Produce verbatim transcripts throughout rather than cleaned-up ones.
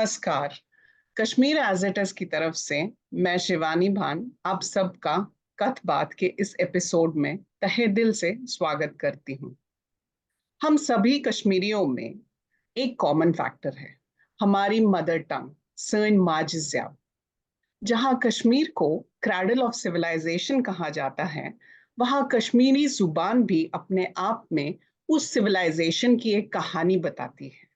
नमस्कार। Kashmir as it is की तरफ से मैं शिवानी भान आप सबका कथ बात के इस एपिसोड में तहे दिल से स्वागत करती हूँ। हम सभी कश्मीरियों में एक कॉमन फैक्टर है, हमारी मदर टंग, सैन माज ज़्याव। जहाँ कश्मीर को क्रैडल ऑफ सिविलाइजेशन कहा जाता है, वहाँ कश्मीरी जुबान भी अपने आप में उस सिविलाइजेशन की एक कहानी बताती है।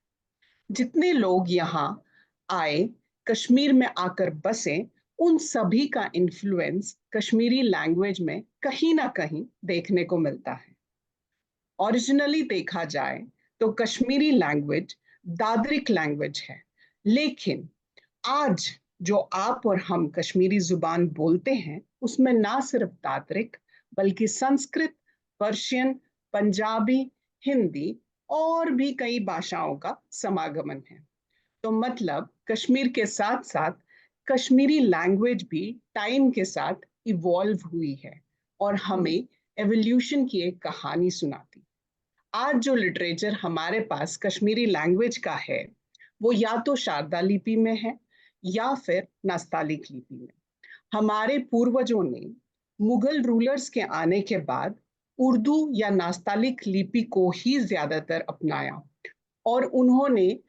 जितने लोग यहाँ आए, कश्मीर में आकर बसे, उन सभी का इन्फ्लुएंस कश्मीरी लैंग्वेज में कहीं ना कहीं देखने को मिलता है। ओरिजिनली देखा जाए तो कश्मीरी लैंग्वेज दादरिक लैंग्वेज है, लेकिन आज जो आप और हम कश्मीरी जुबान बोलते हैं, उसमें ना सिर्फ दादरिक, बल्कि संस्कृत, पर्शियन, पंजाबी, हिंदी और भी कई भाषाओं का समागमन है। तो मतलब, कश्मीर के साथ साथ कश्मीरी लैंग्वेज भी टाइम के साथ इवॉल्व हुई है और हमें एवोल्यूशन की एक कहानी सुनाती। आज जो लिटरेचर हमारे पास कश्मीरी लैंग्वेज का है, वो या तो शारदा लिपि में है या फिर नास्तालिक लिपि में। हमारे पूर्वजों ने मुगल रूलर्स के आने के बाद उर्दू या नास्तालिक लिपि को ही ज्यादातर अपनाया और उन्होंने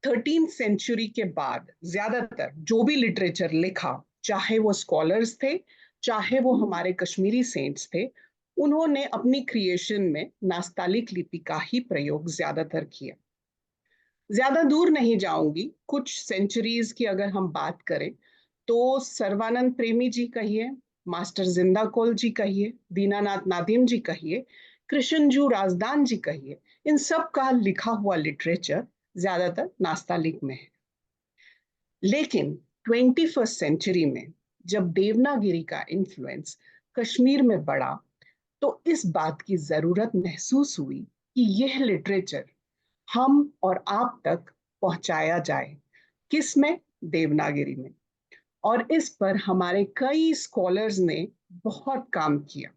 थर्टीन सेंचुरी के बाद ज्यादातर जो भी लिटरेचर लिखा, चाहे वो स्कॉलर्स थे, चाहे वो हमारे कश्मीरी सेंट्स थे, उन्होंने अपनी क्रिएशन में नास्तालिक लिपि का ही प्रयोग ज्यादातर किया। ज्यादा दूर नहीं जाऊंगी, कुछ सेंचुरीज की अगर हम बात करें तो सर्वानंद प्रेमी जी कहिए, मास्टर जिंदा कौल जी कहिए, दीनानाथ नादिम जी कहिए, कृष्णजू राजदान जी कहिए, इन सब का लिखा हुआ लिटरेचर ज्यादातर नास्तालिक में है। लेकिन ट्वेंटी फर्स्ट सेंचुरी में जब देवनागरी का इन्फ्लुएंस कश्मीर में बढ़ा, तो इस बात की जरूरत महसूस हुई कि यह लिटरेचर हम और आप तक पहुंचाया जाए। किस में? देवनागरी में। और इस पर हमारे कई स्कॉलर्स ने बहुत काम किया,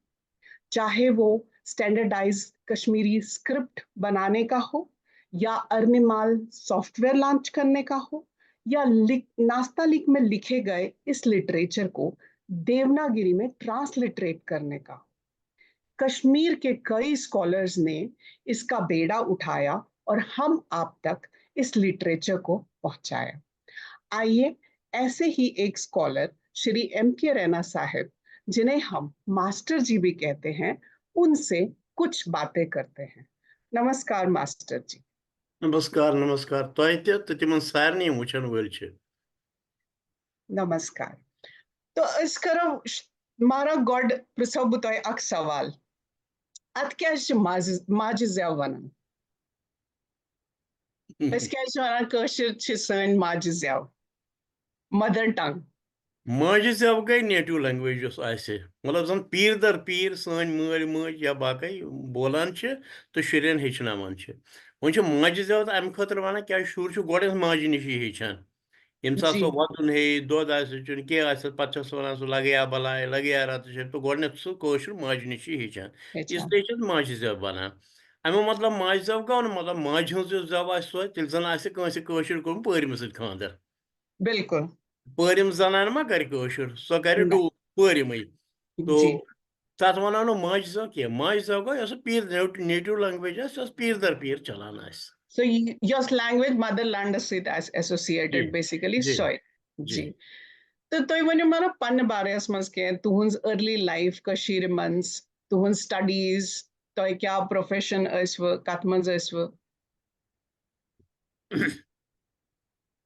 चाहे वो स्टैंडर्डाइज कश्मीरी स्क्रिप्ट बनाने का हो, या अर्निमाल सॉफ्टवेयर लॉन्च करने का हो, या लिख नास्तालिक में लिखे गए इस लिटरेचर को देवनागरी में ट्रांसलिटरेट करने का हो। कश्मीर के कई स्कॉलर्स ने इसका बेड़ा उठाया और हम आप तक इस लिटरेचर को पहुंचाया। आइए, ऐसे ही एक स्कॉलर श्री एम के रैना साहब, जिन्हें हम मास्टर जी भी कहते हैं, उनसे कुछ बातें करते हैं। नमस्कार मास्टर जी। नमस्कार, नमस्कार। تۄہہِ تہِ تہٕ تِمن سارنٕے یِم وٕچھن وٲلۍ چھِ۔ نمسکار۔ تو أسۍ کرو ش- مارا گۄڈٕ پرژھو بہٕ تۄہہِ اکھ سوال۔ اتھ کیٛازِ چھِ ماجہِ ماجہِ زٮ۪و ونان؟ أسۍ کیٛازِ چھِ ونان کٲشِر چھِ سٲنۍ ماجہِ زٮ۪و، مدر ٹنگ؟ ماجہِ زٮ۪و گٔے نیٹو لینگویج یۄس آسہِ، مطلب زن پیٖر در پیٖر سٲنۍ مٲلۍ مٲج یا باقٕے بولان چھِ تہٕ شُرٮ۪ن ہیٚچھناوان چھِ۔ وۄنۍ چھِ ماجہِ زٮ۪و تہٕ امہِ خٲطرٕ ونان کیٛازِ شُر چھُ گۄڈٕ ماجہِ نِشی ہیٚچھان۔ ییٚمہِ ساتہٕ جی۔ سُہ وَدُن ہیٚیہِ، دۄد آسہِ چیوٚن، کینٛہہ آسٮ۪س، پَتہٕ چھَس وَنان سُہ لَگیا بَلاے، لَگیا رَتہٕ چھِ، تہٕ گۄڈٕنٮ۪تھ سُہ کٲشُر ماجہِ نِشی ہیٚچھان۔ ہیٚچھان۔ اِسلیے چھِ اَتھ ماجہِ زٮ۪و وَنان۔ اَمیُک مطلب ماجہِ زٮ۪و گوٚو نہٕ مطلب ماجہِ ہٕنٛز یۄس زٮ۪و آسہِ سۄ، تیٚلہِ زَن آسہِ کٲنٛسہِ کٲشِر کوٚرمُت پٲرمہِ سۭتۍ خانٛدر۔ بِلکُل۔ پٲرِم زَنانہِ ما کَرِ کٲشُر، سۄ کَرِ نہ۔ ڈوٗ-، پٲرِمٕے۔ تو جی۔ تَتھ وَنو نہٕ ماجہِ زٮ۪و کینٛہہ۔ ماجہِ زٮ۪و گوٚو یۄس سۄ پیٖر نیٹ-، نیٹِو لینگویج آسہِ، یۄس پیٖر در پیٖر چَلان آسہِ۔ سو یہِ-، یۄس لینگویج مدر لینڈس سۭتۍ آسہِ ایسوسیٹڈ جی، بیسیکلی جی، سۄے۔ جی۔ جی۔ تہٕ تُہۍ ؤنِو مطلب پننہِ بارس منٛز کینٛہہ، تُہنٛز ارلی لایف کٔشیٖرِ منٛز، تُہنٛز سٹڈیٖز، تۄہہِ کیٛاہ پروفیشن ٲسوٕ، کتھ منٛز ٲسوٕ؟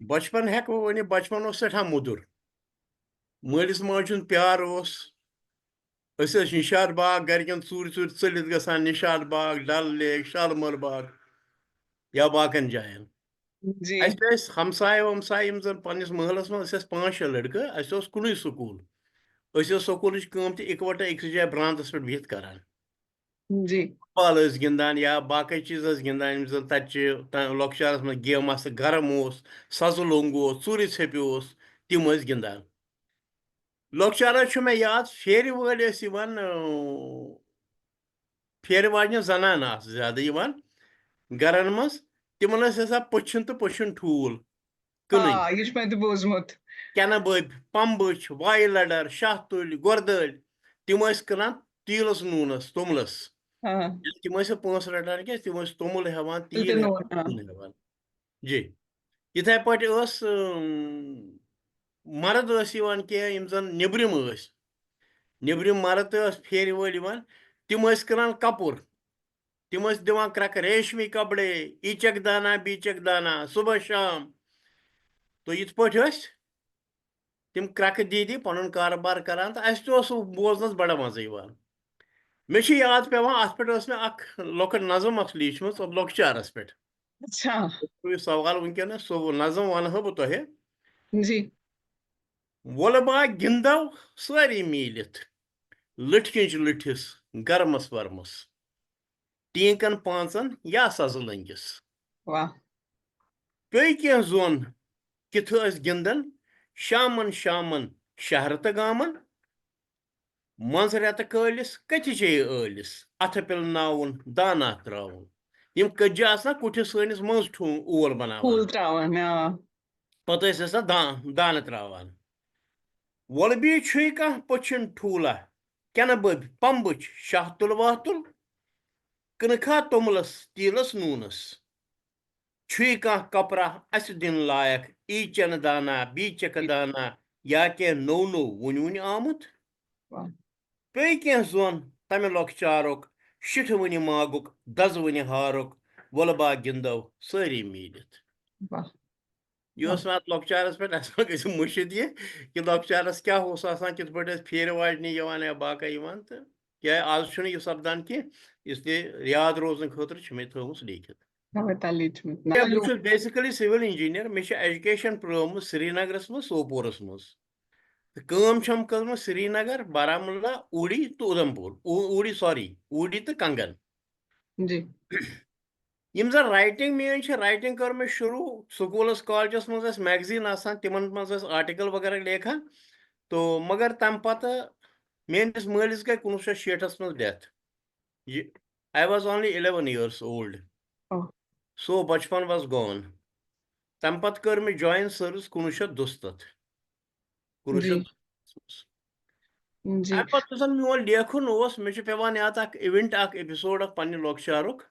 بچپن ہٮ۪کہٕ بہٕ ؤنِتھ، بچپن اوس سٮ۪ٹھاہ موٚدُر۔ مٲلِس ماجہِ ہُنٛد پیار اوس۔ أسۍ ٲسۍ نِشاط باغ گرِکٮ۪ن ژوٗرِ ژوٗرِ ژٔلِتھ گژھان، نِشاط باغ، ڈل لیک، شالمور باغ یا باقین جاین۔ جی۔ اَسہِ ٲسۍ ہمسایہِ ومسایہِ یِم زن پننِس محلس منٛز، أسۍ ٲسۍ پانٛژھ شےٚ لڑکہٕ، اَسہِ اوس کُنُے سکوٗل۔ أسۍ ٲسۍ سکوٗلٕچ کٲم تہِ اِکوٹہٕ أکسٕے جایہِ برانٛدس پٮ۪ٹھ بِہِتھ کران۔ جی۔ بال ٲسۍ گِنٛدان یا باقٕے چیٖز ٲسۍ گِنٛدان، یِم زَن تَتہِ چھِ تَ-، لۄکچارَس منٛز گیمہٕ آسہٕ، گرم اوس، سَزٕ لوٚنٛگ اوس، ژوٗرِ ژھیٚپہِ اوس، تِم ٲسۍ گِنٛدان۔ لۄکچارَس چھُ مےٚ یاد، پھیرِ وٲلۍ ٲسۍ یِوان، اۭں، پھیرِ واجنہِ زنانہٕ آسہٕ زیادٕ یِوان گرن منٛز، تِمن ٲسۍ آسان پٔچھِن تہٕ پٔچھِن ٹھوٗل۔ کٕنٕنۍ۔ آ، یہِ چھُ مےٚ تہِ بوٗزمُت۔ کینہٕ بٔبۍ، پمبٕچھ، وایہِ لڈر، شاہ تُلۍ، گۄردٲلۍ، تِم ٲسۍ کٕنان تیٖلس نوٗنس، توٚملس۔ آ۔ ییٚلہِ تِم ٲسۍ پونٛسہٕ رٹان کینٛہہ، تِم ٲسۍ توٚمُل ہٮ۪وان، تیٖل تیٚلہِ ہٮ۪وان، نوٗن، آ۔ نوٗن ہٮ۪وان۔ جی۔ یِتھے پٲٹھۍ ٲس، اۭں، مرد ٲسۍ یِوان کینٛہہ یِم زن نیبرِم ٲسۍ، نیبرِم مرد تہِ ٲسۍ پھیرِ وٲلۍ یِوان، تِم ٲسۍ کٕنان کپُر، تِم ٲسۍ دِوان کرٛکہٕ، ریشمی کپڑے، ایچک دانا، بیچک دانا، صبح شام۔ تو یِتھ پٲٹھۍ ٲسۍ تِم کرٛکہٕ دی دی پنُن کارٕبار کران، تہٕ اَسہِ تہِ اوس سُہ بوزنَس بڑٕ مزٕ یِوان۔ مےٚ چھُ یاد پٮ۪وان، اَتھ پٮ۪ٹھ ٲس مےٚ اکھ لۄکٕٹ نظم اکھ لیٖچھمٕژ، لۄکچارس پٮ۪ٹھ۔ اچھا۔ یہِ سوال وٕنکیٚنَس، سُہ نظم وَنہٕ ہا بہٕ تۄہہِ۔ جی۔ وۄلہٕ با گِنٛدو سٲری میٖلِتھ، لٔٹھۍ کِنۍ چھِ لٔٹھِس گرمس ورمس، ٹینٛکن پانٛژن یا سزٕ لٔنٛگِس۔ واہ۔ پیٚیہِ کینٛہہ زوٚن، کِتھٕ ٲسۍ گِنٛدان شامن شامن شہرٕ تہٕ گامن؟ منٛز رٮ۪تہٕ کٲلِس کتہِ چیٚیہِ ٲلِس، اَتھٕ پِلناوُن دانا ترٛاوُن۔ یِم کٔتجہِ آسان کُٹھِس سٲنِس منٛز ٹھوٗ-، اول بناوان۔ ٹھوٗل ترٛاوان، آ۔ پتہٕ ٲسۍ آسان دا-، دانہٕ ترٛاوان۔ وۄلہٕ بیٚیہِ چھُے کانٛہہ پٔچھِن ٹھوٗلا، کٮ۪نہٕ بٔبۍ، پمبٕچ، شاہ تُل واہ تُل، کٕنہٕ کھا توٚملس، تیٖلس، نوٗنس؟ چھُے کانٛہہ کپرا اَسہِ دِنہٕ لایق، ای چنہٕ دانا، بی چکہٕ دانا، یا کینٛہہ نوٚو نوٚو وُنہِ وُنہِ آمُت؟ واہ۔ پیٚیہِ کینٛہہ زوٚن تمہِ لۄکچارُک، شِٹھٕ وٕنہِ ماگُک، دزٕ وٕنہِ ہارُک، وۄلہٕ با گِنٛدو سٲری میٖلِتھ۔ واہ۔ یہِ اوس مےٚ اَتھ لۄکچارَس پٮ۪ٹھ، اَسہِ ما گژھِ مٔشِتھ یہِ، کہِ لۄکچارَس کیٛاہ اوس آسان، کِتھ پٲٹھۍ ٲسۍ پھیرٕ واجنہِ یِوان یا باقٕے یِوان، تہٕ کیٛازِ آز چھُنہٕ یہِ سَپدان کینٛہہ، اس لیے یاد روزنہٕ خٲطرٕ چھِ مےٚ تھٲومٕژ لیکھِتھ۔ تَوَے تَلے چھُ مےٚ بہٕ ناو۔ چھُس basically civil engineer، مےٚ چھِ education پرٛٲومٕژ سرینگرَس منٛز، سوپورَس منٛز۔ تہٕ کٲم چھَم کٔرمٕژ سرینگر، بارہمولہ، اوٗڑی تہٕ اُدھمپور، او-، اوٗڑی، sorry، اوٗڑی تہٕ کنگن۔ جی۔ یِم زَن writing میٛٲنۍ چھِ، writing کٔر مےٚ شروٗع سکوٗلَس، کالجَس منٛز ٲسۍ magazine آسان، تِمَن منٛز ٲسۍ article وغیرہ لیکھان۔ تو مگر تَمہِ پَتہٕ میٛٲنِس مٲلِس گٔے کُنوُہ شیٚتھ شیٹھَس منٛز death۔ یہِ، I was only eleven years old۔ Oh۔ So بچپن was gone۔ تَمہِ پَتہٕ کٔر مےٚ join service کُنوُہ شیٚتھ دُستتھ۔ کُنوُہ شیٚتھ۔ جی۔ اَمہِ پَتہٕ یُس زَن میون لیکھُن اوس، مےٚ چھُ پٮ۪وان یاد اکھ event، اکھ episode اکھ پننہِ لۄکچارُک۔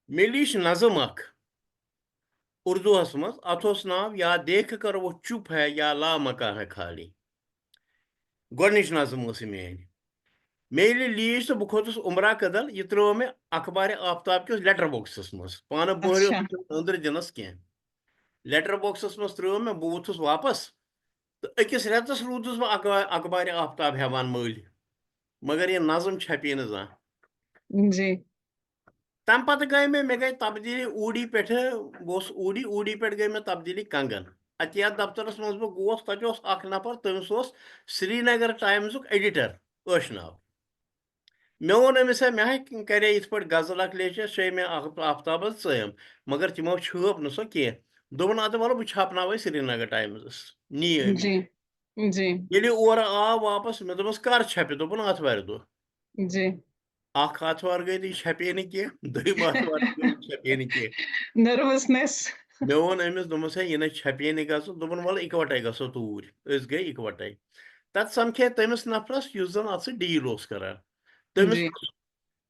مےٚ لیٖچھ نظم اکھ اردوہَس منٛز، اَتھ اوس ناو یا دیکھ کر وہ چپ ہے یا لا مکان ہے خالی۔ گۄڈٕنِچ نظم ٲس یہِ میٲنۍ۔ مےٚ ییٚلہِ لیٖچھ تہٕ بہٕ کھوٚتُس عمرہ کدل، یہِ ترٲو مےٚ اخبارِ آفتاب کِس letter boxس منٛز۔ پانہٕ بوہریو اچھا۔ نہٕ أنٛدرٕ دِنَس کینٛہہ۔ Letter boxس منٛز ترٲو مےٚ، بہٕ ووٚتھُس واپس۔ تہٕ أکِس رٮ۪تس روٗدُس بہٕ اخبار، اخبارِ آفتاب ہٮ۪وان مٔلۍ۔ مگر یہِ نظم چھپے نہٕ زانٛہہ۔ جی۔ تَمہِ پتہٕ گٔے مےٚ، مےٚ گٔے تبدیٖلی اوٗڑی پٮ۪ٹھٕ، بہٕ اوسُس اوٗڑی، اوٗڑی پٮ۪ٹھ گٔے مےٚ تبدیٖلی کنگن۔ اَتہِ یَتھ دفترس منٛز بہٕ گوس، تَتہِ اوس اکھ نفر، تٔمِس اوس سرینگر ٹایمزُک editor ٲشناو۔ مےٚ ووٚن أمِس، ہے، مےٚ ہا کرے یِتھ پٲٹھۍ غزل اکھ لیچھس، چھے مےٚ آف-، آفتابس ژٲم، مگر تِمو چھٲپ نہٕ سۄ کینٛہہ۔ دوٚپُن، اَدٕ وَلہٕ بہٕ چھاپناوے سرینگر ٹایمزس۔ نی أمۍ۔ جی۔ جی۔ ییٚلہِ یہِ اورٕ آو واپس، مےٚ دوٚپمس، کر چھپہِ؟ دوٚپُن، آتھوارِ دۄہ۔ جی۔ اکھ آتھوار گٔے تہٕ یہِ چھپے نہٕ کینٛہہ، دوٚیِم آتھوار گٔے، یہِ چھپے نہٕ کینٛہہ۔ Nervousness۔ مےٚ ووٚن أمِس، دوٚپمس، ہے، یہِ نَے چھپے نہٕ گژھُن۔ دوٚپُن، وَلہٕ اِکوَٹَے گژھو توٗرۍ۔ أسۍ گٔے اِکوَٹَے۔ تَتہِ سَمکھے تٔمِس نفرَس، یُس زَن اَتھ سۭتۍ deal اوس کران۔ تٔمِس، جی۔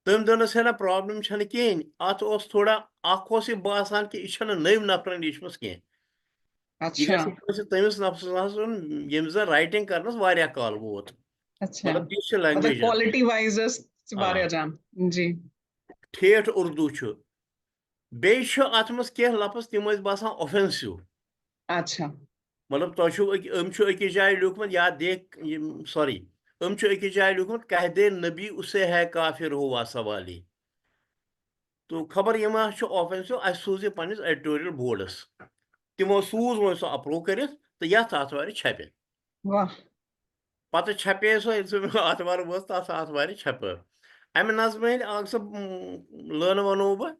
تٔمۍ دوٚپنَس، ہے نہ، problem چھَنہٕ کِہیٖنۍ۔ اَتھ اوس تھوڑا، اَکھ اوس یہِ باسان کہِ یہِ چھَنہٕ نٔوۍ نفرَن لیٖچھمٕژ کینٛہہ۔ یہِ اچھا۔ گژھِ کٲنٛسہِ تٔمِس نفرَس آسُن، ییٚمِس زَن writing کرنَس واریاہ کال ووت۔ اچھا۔ مطلب، تِژھ چھِ مطلب، language۔ quality wise ٲس آ۔ واریاہ جان۔ جی۔ ٹھیٹھ اردو چھُ۔ بیٚیہِ چھُ اَتھ منٛز کینٛہہ لفظ، تِم ٲسۍ باسان offensive۔ اچھا۔ مطلب، تۄہہِ چھُو أکۍ-، أمۍ چھُ أکِس جایہِ لیوٗکھمُت، یا دیکھ، یِم، sorry، أمۍ چھُ أکِس جایہِ لیوٗکھمُت، کہہ دے نبی اسے ہے کافر ہوا سوالی۔ تو خبر یہِ ما چھُ offensive، اَسہِ سوٗز یہِ پنٛنِس editorial boardس۔ تِمو سوٗز وۄنۍ سُہ approve کٔرِتھ تہٕ یَتھ آتھوارِ چھپہِ۔ واہ۔ پتہٕ چھپے سۄ، ییٚلہِ سُہ آتھوار وٲژ، تَتھ آتھوارِ چھپٲو۔ اَمہِ نظمہِ ہٕنٛدۍ اکھ زٕ، اۭں، لٲنہٕ وَنو بہٕ،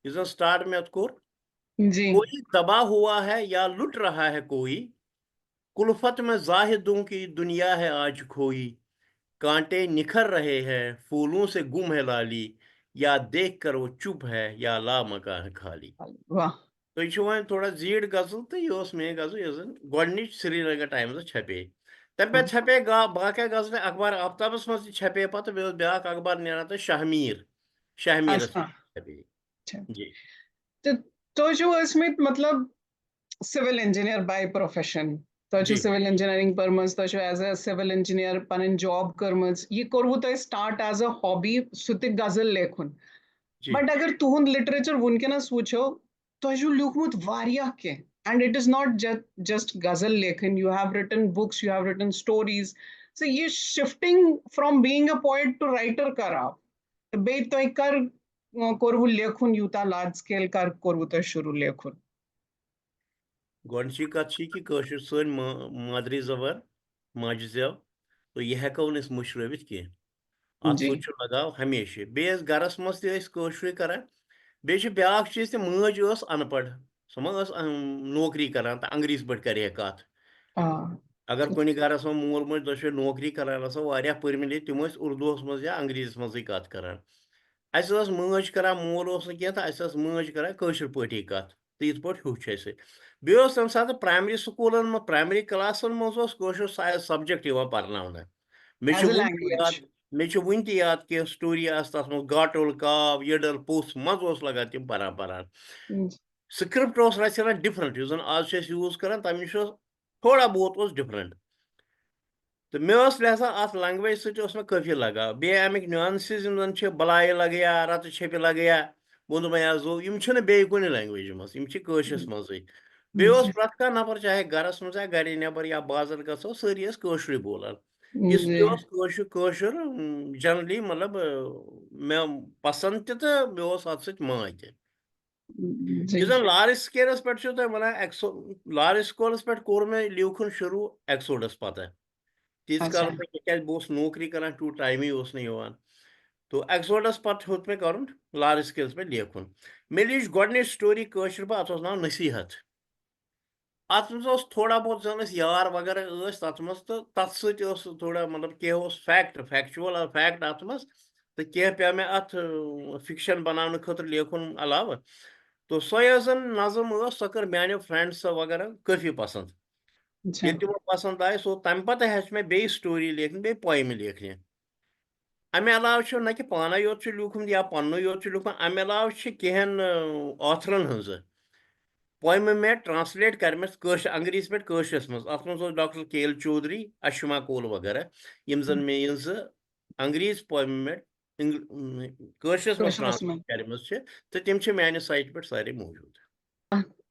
یُس زَن start مےٚ اَتھ کوٚر۔ جی۔ کوئی دبا ہوا ہے یا لٹ رہا ہے کوئی، کلفت میں زاہدوں کی دنیا ہے آج کھوئی۔ کانٹے نکھر رہے ہیں، پھولوں سے گم ہے لالی، یا دیکھ کر وہ چپ ہے یا لامکاں ہے خالی۔ واہ۔ تُہۍ چھِو وۄنۍ تھوڑا زیٖٹھ غزل، تہٕ یہِ اوس میٲنۍ غزل، یۄس زن گۄڈٕنِچ سرینگر ٹایمزس چھپے۔ تمہِ پتہٕ چھپے گا-، باقٕے غزلہٕ اخبار آفتابس منٛز تہِ چھپے، پتہٕ بیٚیہِ اوس بیٛاکھ اخبار نیران، تہٕ شاہ میٖر، شاہ میٖرس اچھا۔ چھپے۔ اچھا۔ جی۔ تہٕ تُہۍ چھِو ٲسمٕتۍ، مطلب، civil engineer by profession؟ تۄہہِ چھُو جی۔ Civil engineering پٔرمٕژ، تۄہہِ چھُو as a civil engineer پنٕنۍ job کٔرمٕژ، یہِ کوٚروٕ تۄہہِ start as a hobby، سُہ تہِ غزل لیکھُن؟ جی۔ But اگر تُہُنٛد literature وٕنکیٚنَس وٕچھو، تۄہہِ چھُو لیوٗکھمُت واریاہ کینٛہہ، and it is not just غزل لیکھٕنۍ، you have written books, you have written stories. So یہِ shifting from being a poet to writer کر آو؟ تہٕ بیٚیہِ تۄہہِ کر، اۭں، کوٚروٕ لیکھُن یوٗتاہ large scale، کر کوٚروٕ تۄہہِ شروٗع لیکھُن؟ گۄڈٕنِچی کتھ چھِ کہِ کٲشُر سٲنۍ ما-، مادری زبان، ماجہِ زٮ۪و، تہٕ یہِ ہٮ۪کو نہٕ أسۍ مٔشرٲوِتھ کینٛہہ۔ اتھ جی۔ سۭتۍ چھُ لگاو ہمیشہِ۔ بیٚیہِ ٲسۍ گرس منٛز تہِ أسۍ کٲشرُے کران۔ بیٚیہِ چھِ بیٛاکھ چیٖز تہِ، مٲج ٲس ان پڑھ، سۄ ما ٲس، اہم، نوکری کران تہٕ انگریزی پٲٹھۍ کرِ ہے کتھ۔ آ۔ اگر کُنہِ گرس منٛز مول موج دۄشوے نوکری کران آسہٕ، واریاہ پٔرمٕتۍ لیکھمٕتۍ، تِم ٲسۍ اردوس منٛز یا انگریزیس منٛزٕے کتھ کران۔ اسہِ ٲس مٲج کران، مول اوس نہٕ کینٛہہ، تہٕ اسہِ ٲس مٲج کران کٲشِر پٲٹھی کتھ۔ تہٕ یِتھ پٲٹھۍ ہیوٚچھ اَسہِ۔ بیٚیہِ اوس تَمہِ ساتہٕ primary سکوٗلَن منٛز، primary class-َن منٛز اوس کٲشُر سا-، subject یِوان پَرناونہٕ۔ مےٚ چھُ As a وُنہِ تہِ language۔ یاد، مےٚ چھُ وُنہِ تہِ یاد کینٛہہ story آسہٕ تَتھ منٛز، گاٹُل کاو، یٔڈٕل پوٚژھ، منٛز اوس لَگان تِم پَران پَران۔ ہم۔ Script اوس رَژھِ رَژھِ different، یُس زَن آز چھِ أسۍ use کَران، تَمہِ نِش اوس تھوڑا بہت اوس different۔ تہٕ مےٚ ٲس لہذا اَتھ language سۭتۍ اوس مےٚ کٲفی لگاو۔ بیٚیہِ اَمِکۍ nuances یِم زَن چھِ، بَلایہِ لَگیا، رَتہٕ چھیٚپہِ لَگیا، ووٚن دوٚپمَے، آز گوٚو، یِم چھِنہٕ بیٚیہِ کُنہِ language منٛز، یِم چھِ کٲشرِس منٛزٕے۔ بیٚیہِ اوس جی۔ پرٛٮ۪تھ کانٛہہ نفر، چاہے گَرَس منٛز یا گَرِ نٮ۪بَر یا بازر گژھو، سٲری ٲسۍ کٲشرُے بولان۔ اس لیے جی۔ اوس کٲشُر، کٲشُر، اۭں، generally، مطلب، اۭں، مےٚ پسنٛد تہِ تہٕ مےٚ اوس اَتھ سۭتۍ ماے تہِ۔ جی۔ یُس زَن large scale-َس پٮ۪ٹھ چھُ تۄہہِ وَنان، ایکسو-، large scale-َس پٮ۪ٹھ کوٚر مےٚ لیوٗکھُن شروٗع Exodus پَتہٕ۔ تیٖتِس اچھا۔ کالَس تۄہہِ، تِکیٛازِ بہٕ اوسُس نوکری کران، تیوٗت time-ٕے اوس نہٕ یِوان۔ تو Exodus پَتہٕ ہیوٚت مےٚ کَرُن large scale-َس پٮ۪ٹھ لیکھُن۔ مےٚ لیٖچھ گۄڈٕنِچ story کٲشِر پٲٹھۍ، اَتھ اوس ناو نصیٖحت۔ اَتھ منٛز اوس تھوڑا بہت زَن أسۍ یار وغیرہ ٲسۍ تَتھ منٛز، تہٕ تَتھ سۭتۍ اوس تھوڑا، مطلب، کینٛہہ اوس fact، factual fact اَتھ منٛز، تہٕ کینٛہہ پیوٚو مےٚ اَتھ، اۭں، fiction بَناونہٕ خٲطرٕ لیکھُن علاوٕ۔ تو سۄے ٲس زَن نظم ٲس، سۄ کٔر میانیو friends-و وغیرہ کٲفی پسنٛد۔ اچھا۔ ییٚلہِ تِمو پسنٛد آیہِ، سو تَمہِ پتہٕ ہیٚچھ مےٚ بیٚیہِ story لیکھٕنۍ، بیٚیہِ poem لیکھنہِ۔ اَمہِ علاوٕ چھُ نہ کہِ پانے یوت چھُ لیوٗکھمُت یا پننُے یوت چھُ لیوٗکھمُت، اَمہِ علاوٕ چھِ کینٛہَن، اۭں، author-ن ہٕنٛزٕ poem-ٕ مےٚ translate کَرِمَژٕ کٲشِر، انگریزی پٮ۪ٹھ کٲشرِس منٛز۔ اَتھ منٛز اوس ڈاکٹر کے ایل چودھری، اشما کول وغیرہ، یِم زَن مےٚ یِہٕنٛزٕ انگریز poem-ٕ مےٚ اِنگ-، کٲشرِس منٛز کٲشرِس منٛز۔ Translate کَرِمَژٕ چھِ، تہٕ تِم چھِ میانہِ site پٮ۪ٹھ سارے موٗجوٗد۔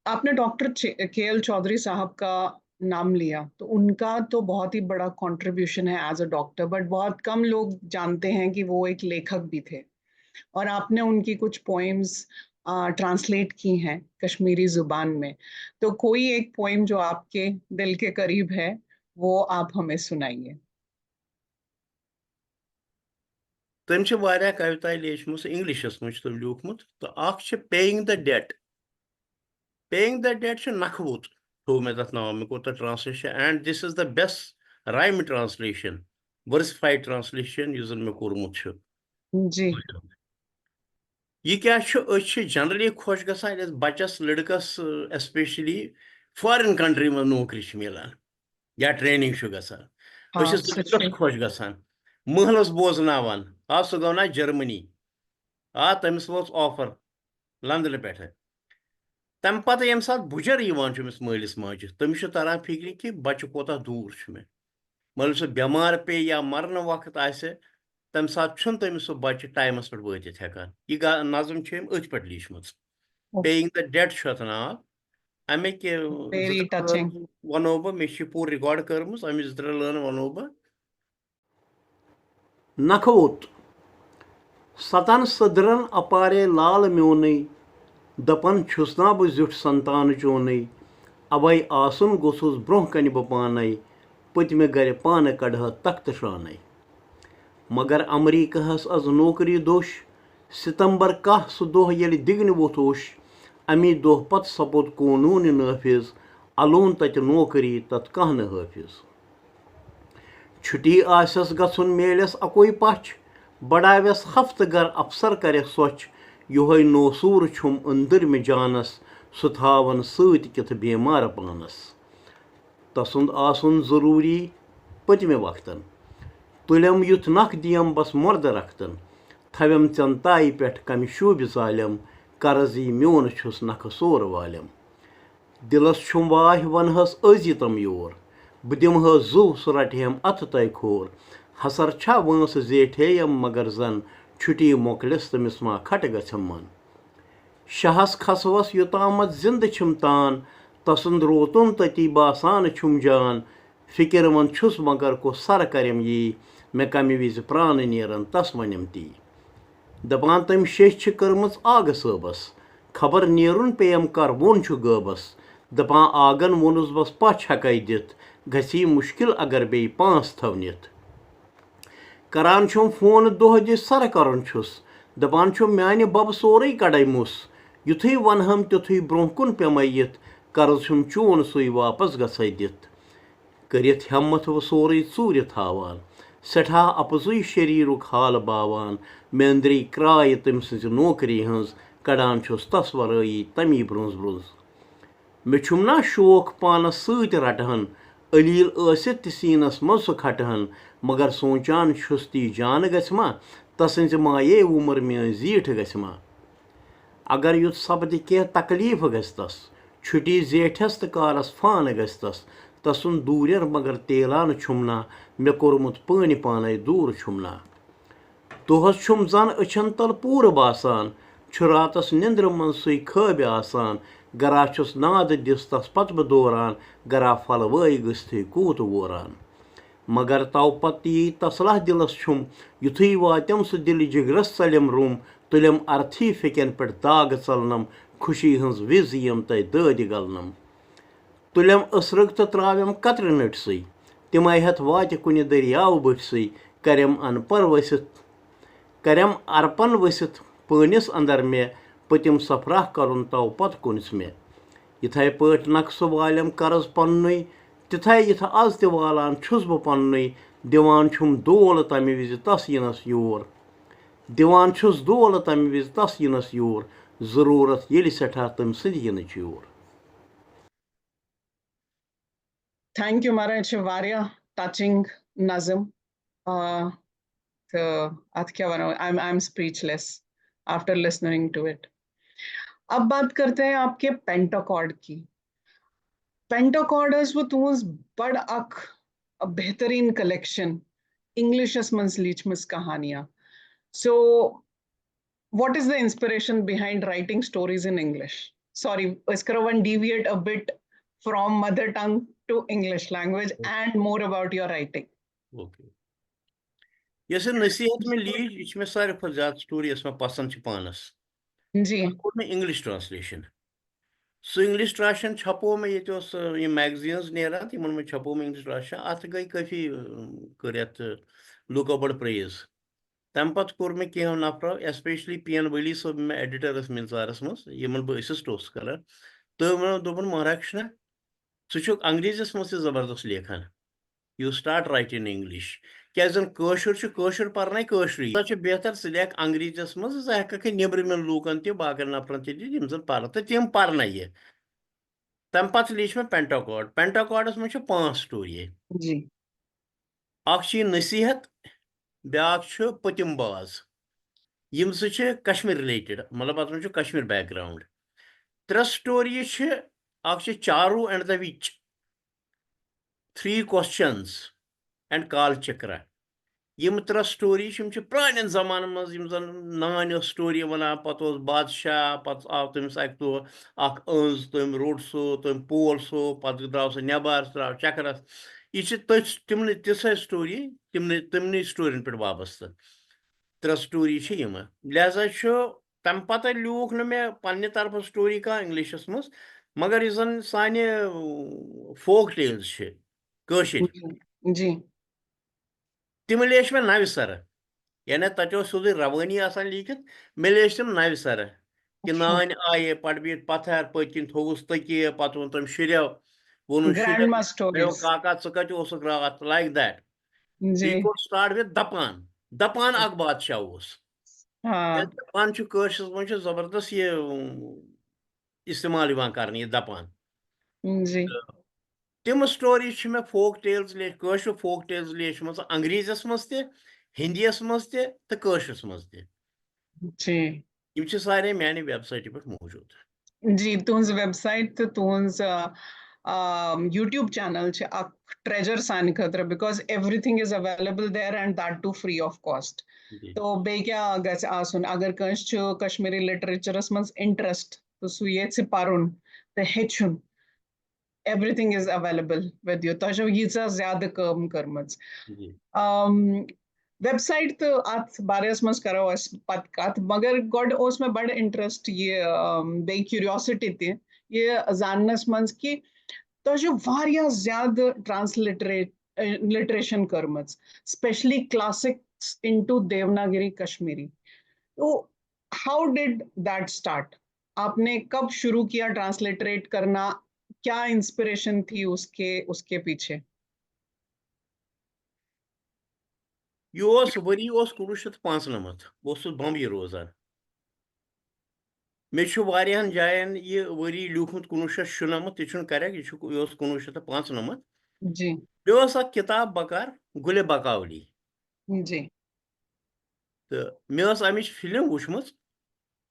आपने डॉक्टर चे-, के एल चौधरी साहब का नाम लिया, तो उनका तो बहुत ही बड़ा contribution है as a doctor, but बहुत कम लोग जानते हैं कि वो एक लेखक भी थे। और आपने उनकी कुछ poems, अ, translate की हैं कश्मीरी जुबान में। तो कोई एक poem जो आपके दिल के करीब है, वो आप हमें सुनाइए। تٔمۍ چھِ واریاہ کویتایہِ لیچھمٕژ، English-س منٛز چھُ تٔمۍ لیوٗکھمُت، تہٕ اکھ چھِ Paying the Debt۔ Paying the Debt چھُ نکھٕ ووٚت، تھوٚو مےٚ تَتھ ناو، مےٚ کوٚر تَتھ translation، and this is the best rhyme translation، versified translation یُس زَن مےٚ کوٚرمُت چھُ۔ جی۔ یہِ کیٛاہ چھُ؟ أسۍ چھِ generally خۄش گژھان، ییٚلہِ اَسہِ بَچَس، لٔڑکَس، especially foreign country منٛز نوکری چھِ میلان یا training چھُ گژھان۔ آ، أسۍ چھِ سُہ چھُ۔ زبردست خۄش گژھان، محلَس بوزناوان، آ، سُہ گوٚو نا جرمنی، آ، تٔمِس ووت offer لندنہٕ پٮ۪ٹھٕ۔ تَمہِ پَتہٕ ییٚمہِ ساتہٕ بُجَر یِوان چھُ أمِس مٲلِس ماجہِ، تٔمِس چھُ تران فِکرِ کہِ بَچہٕ کوتاہ دوٗر چھُ مےٚ۔ مطلب، سُہ بٮ۪مار پیٚیہِ یا مَرنہٕ وقت آسہِ، تَمہِ ساتہٕ چھُنہٕ تٔمِس سُہ بَچہٕ timeس پٮ۪ٹھ وٲتِتھ ہٮ۪کان۔ یہِ گا-، نظم چھِ أمۍ أتھۍ پٮ۪ٹھ لیٖچھمٕژ۔ اوہ۔ Paying the Debt چھُ اَتھ ناو۔ اَمِکۍ، اۭں، very زٕ ترٛےٚ touching۔ لٲن وَنو بہٕ، مےٚ چھِ یہِ پوٗرٕ record کٔرمٕژ، اَمِچ زٕ ترٛےٚ لٲنہٕ وَنو بہٕ۔ نکھٕ ووٚت۔ ستن سٔدرن اپارے لال میونٕے، دپان چھُس نا بہٕ زیُٹھ سنتان چونٕے، اوے آسُن گوٚژھُس برونٛہہ کنہِ بہٕ پانے، پٔتمہِ گرِ پانہٕ کڑہا تختہٕ شانَے۔ مگر امریکہس از نوکری دوٚش، ستمبر کاہ سُہ دۄہ ییٚلہِ دِگنہِ ووٚتھ اوٚش، امی دۄہ پتہٕ سپُد قونوٗن نٲفذ، الون تتہِ نوکری تتھ کانٛہہ نہٕ حٲفظ۔ چھُٹی آسٮ۪س گژھُن میلٮ۪س اکوے پچھ، بڑاوٮ۪س ہفتہٕ گر افسر کرٮ۪س سۄچھ، یِہوٚے نوسوٗر چھُم أنٛدٕرمہِ جانس، سُہ تھاوَن سۭتۍ کِتھ بیمار پانَس۔ تسُنٛد آسُن ضروٗری پٔتمہِ وقتن۔ تُلٮ۪م یُتھ نکھ دِیم بس مۄردٕ رختن۔ تھاوٮ۪م ژٮ۪ن تایہِ پٮ۪ٹھ کمہِ شوٗبہِ ظالم۔ قرض یی میون چھُس نکھٕ سور والٮ۪م۔ دِلس چھُم واہہِ ونہس أزی تم یور۔ بہٕ دِمہٕ ہس زُو سُہ رٹہِ ہٮ۪م اتھٕ تۄہہِ کھور۔ حسر چھا وٲنٛسہٕ زیٹھے یم مگر زن چھُٹی مۄکلِس تٔمِس ما کھٹہٕ گژھٮ۪م من۔ شاہس کھسوس یوٚتامتھ زندٕ چھِم تان، تسُنٛد روتُن تتی باسان چھُم جان۔ فکر مند چھُس مگر کُس سر کریم یی، مےٚ کمہِ وِزِ پرانہٕ نیرن تس ونیم تی۔ دپان تٔمۍ شیٚچھ چھِ کٔرمٕژ آگہٕ صٲبس، خبر نیرُن پیٚیم کر ووٚن چھُ غٲبس۔ دپان آگن ووٚنُس بس پچھ ہٮ۪کے دِتھ، گژھی مُشکل اگر بیٚیہِ پانٛژھ تھو نِتھ۔ کران چھُم فون دۄہ دِش سرٕ کرُن چھُس، دپان چھُم میانہِ ببہٕ سورُے کڑے مُس۔ یُتھُے ونہم تیُتھُے برونٛہہ کُن پیمے یِتھ، قرض چھُم چون سُے واپس گژھے دِتھ۔ کٔرِتھ ہٮ۪متھ وۄنۍ سورُے ژوٗرِ تھاوان، سٮ۪ٹھاہ اپزُے شریٖرُک حال باوان۔ مےٚ أنٛدری کرایہِ تٔمۍ سٕنٛزِ نوکری ہٕنٛز، کڑان چھُس تس ورٲیی تمی برونٛز برونٛز۔ مےٚ چھُم نا شوق پانس سۭتۍ رٹہن، علیل ٲسِتھ تہِ سیٖنس منٛز سُہ کھٹہن، مگر سونچان چھُس تی جان گژھِ ما، تسٕنٛزِ مایے وُمر میٲنۍ زیٖٹھ گژھِ ما۔ اگر یُتھ سپدِ کینٛہہ تکلیف گژھِ تس، چھُٹی زیٹھس تہٕ کارس فان گژھِ تس، تسُنٛد دوٗرٮ۪ر مگر تیلان چھُم نا، مےٚ کوٚرمُت پٲنۍ پانے دوٗر چھُم نا۔ دۄہس چھُم زن أچھن تل پوٗرٕ باسان، چھُ راتس نِندرِ منٛز سُے خٲبہِ آسان۔ گرا چھُس ناد دِس تس پتہٕ بہٕ دوران، گرا پھلوٲے گٔژھتھٕے کوٗت ووران۔ مگر تو پتہٕ یی تسلہ دِلس چھُم، یُتھُے واتٮ۪م سُہ دِلہِ جگرس ژلٮ۪م روٚم، تُلٮ۪م ارتھی پھیٚکٮ۪ن پٮ۪ٹھ داغ ژلنم، خوشی ہٕنٛز وِز یِم تۄہہِ دٲدِ گلنم۔ تُلٮ۪م أسرٕگ تہٕ ترٛاوٮ۪م قطرٕ نٔٹۍ سٕے، تِمے ہٮ۪تھ واتہِ کُنہِ دٔریاو بٔٹھۍ سٕے، کرٮ۪م ان پر ؤسِتھ، کرٮ۪م ارپن ؤسِتھ پٲنِس اندر مےٚ، پٔتِم سفرا کرُن تو پتہٕ کُنس مےٚ۔ یِتھے پٲٹھۍ نقصہٕ والٮ۪م قرض پننُے، تِتھے یِتھ از تہِ والان چھُس بہٕ پننُے، دِوان چھُم دول تمہِ وِزِ تس یِنس یور۔ دِوان چھُس دول تمہِ وِزِ تس یِنس یور، ضروٗرت ییٚلہِ سٮ۪ٹھاہ تٔمۍ سٕنٛدِ یِنٕچ یور۔ Thank you, Maran. It's a very touching نظم. Uh, تہٕ اتھ کیٛاہ ونو، I'm, I'm speechless after listening to it. اب بات کرتے ہیں آپ کے پینٹاکارڈ کی۔ پینٹاکارڈ ٲس وۄنۍ تُہنٛز بڑٕ اکھ بہتریٖن کلیکشن، انگلشس منٛز لیٖچھمٕژ کہانیاں۔ So, what is the inspiration behind writing stories in English? Sorry, أسۍ کرو وۄنۍ deviate a bit from mother tongue to English language and more about your writing. Okay. یۄس یہِ نصیحت مےٚ لیٖچھ، یہِ چھِ مےٚ ساروی کھۄتہٕ زیادٕ story یۄس مےٚ پسنٛد چھِ پانَس۔ جی۔ کوٚر مےٚ English translation۔ سُہ English translation چھپو مےٚ، ییٚتہِ اوس، آ، یِم magazines نیران، تِمن منٛز چھپو مےٚ English translation۔ اَتھ گٔے کٲفی، آ، کٔر یَتھ، آ، لُکو بٔڑ praise۔ تَمہِ پتہٕ کوٚر مےٚ کینٛہو نفرو، especially پی این ولی صٲب، مےٚ editor ٲسۍ مِنظارَس منٛز، یِمن بہٕ assist اوسُس کران، تہٕ ووٚن، دوٚپُن، "مہراج کشنا، ژٕ چھُکھ انگریزیَس منٛز تہِ زبردست لیکھان۔ You start write in English۔ کیٛازِ زن کٲشُر چھُ، کٲشُر پرنَے کٲشرُے۔ سۄ چھِ بہتر ژٕ لیکھ انگریزیَس منٛز، ژٕ ہٮ۪کَکھ یہِ نیٚبرِمٮ۪ن لوٗکن تہِ، باقین نفرن تہِ دِتھ، یِم زن پرن تہٕ تِم پرنَے یہِ۔" تَمہِ پتہٕ لیٖچھ مےٚ پینٹاکارڈ۔ پینٹاکارڈَس منٛز چھِ پانٛژھ story۔ جی۔ اکھ چھِ یہِ نصیحت، بیٛاکھ چھُ پٔتِم باز۔ یِم زٕ چھِ کشمیر related، مطلب، اَتھ منٛز چھُ کشمیر background۔ ترٛےٚ story چھِ، اکھ چھِ چارو and the witch، three questions and کال چکرا۔ یِم ترٛےٚ story چھِ، یِم چھِ پرٛانٮ۪ن زمانن منٛز، یِم زن نانۍ ٲس story ونان، پتہٕ اوس بادشاہ، پتہٕ آو تٔمِس اکہِ دۄہ اکھ أنٛز، تٔمۍ روٚٹ سُہ، تٔمۍ پول سُہ، پتہٕ درٛاو سُہ نٮ۪بر، سُہ درٛاو چکرس۔ یہِ چھِ تٔتھۍ، تِمنٕے، تِژھے story، تِمنٕے، تِمنٕے storyَن پٮ۪ٹھ وابستہٕ۔ ترٛےٚ story چھِ یِمہٕ۔ لہذا چھُ تَمہِ پَتَے لیوٗکھ نہٕ مےٚ پنٛنہِ طرفہٕ story کانٛہہ Englishَس منٛز، مگر یُس زَن سانہِ، اۭں، folk tales چھِ کٲشِرۍ، جی۔ تِم لیچھ مےٚ نَوِ سَرٕ۔ یعنی تَتہِ اوس سیوٚدُے روٲنی آسان لیٖکھِتھ، مےٚ لیچھ تِم نَوِ سَرٕ۔ کہِ اچھا۔ نانۍ آیہِ، پَڑبیٖٹھ پَتھر، پٔتۍ کِنۍ تھوٚوُس تٔکیہِ، پَتہٕ ووٚن تٔمۍ شُرٮ۪و، ووٚنُن شُرٮ۪و، Grandma "میو stories۔ کاکا، ژٕ کَتہِ اوسُکھ راتھ؟" Like that۔ G. He could start with دَپان، دَپان اکھ بادشاہ اوس۔ ہاں۔ یتھ دَپان چھُ کٲشرِس منٛز چھُ زبردست یہِ، اۭں، استعمال یِوان کرنہٕ، یہِ دَپان۔ جی۔ تِم stories چھِ مےٚ folk tales لیچھ-، کٲشرِ folk tales لیچھمٕژ انگریزیَس منٛز تہِ، ہندیَس منٛز تہِ تہٕ کٲشرِس منٛز تہِ۔ جی۔ یِم چھِ سارے میانہِ websiteہِ پٮ۪ٹھ موٗجوٗد۔ جی، تُہٕنٛز website تہٕ تُہٕنٛز، آ، آ، YouTube channel چھِ اکھ treasure سانہِ خٲطرٕ، because everything is available there and that too free of cost۔ جی۔ تو بیٚیہِ کیٛاہ گژھِ آسُن اگر کٲنٛسہِ چھُ کشمیٖری literature منٛز interest تہٕ سُہ یژھِ پرُن تہٕ ہیٚچھُن، everything is available with you۔ تۄہہِ چھو ییٖژاہ زیادٕ کٲم کٔرمٕژ۔ جی۔ آم، website تہٕ اتھ بارس منٛز کرو أسۍ پتہٕ کتھ، مگر گۄڈٕ اوس مےٚ بڑٕ interest یہِ، آم، بیٚیہِ curiosity تہِ یہِ زاننس منٛز کہِ تۄہہِ چھو واریاہ زیادٕ transliterate، اے، literation کٔرمٕژ، specially classics into Devanagari Kashmiri۔ تو how did that start؟ آپ نے کب شروع کیا transliterate کرنا؟ کیا inspiration تھی اس کے، اس کے پیچھے؟ یہِ اوس، ؤری اوس کُنوُہ شیٚتھ تہٕ پانٛژنَمَتھ، بہٕ اوسُس بمبیہِ روزان۔ مےٚ چھُ واریاہن جاین یہِ ؤری لیوٗکھمُت کُنوُہ شیٚتھ شُنَمَتھ، تہِ چھُنہٕ correct، یہِ چھُ، یہِ اوس کُنوُہ شیٚتھ تہٕ پانٛژنَمَتھ۔ جی۔ مےٚ ٲس اکھ کِتاب بکار، گُلِ بکاولی۔ جی۔ تہٕ مےٚ ٲس اَمِچ فِلم وٕچھمٕژ،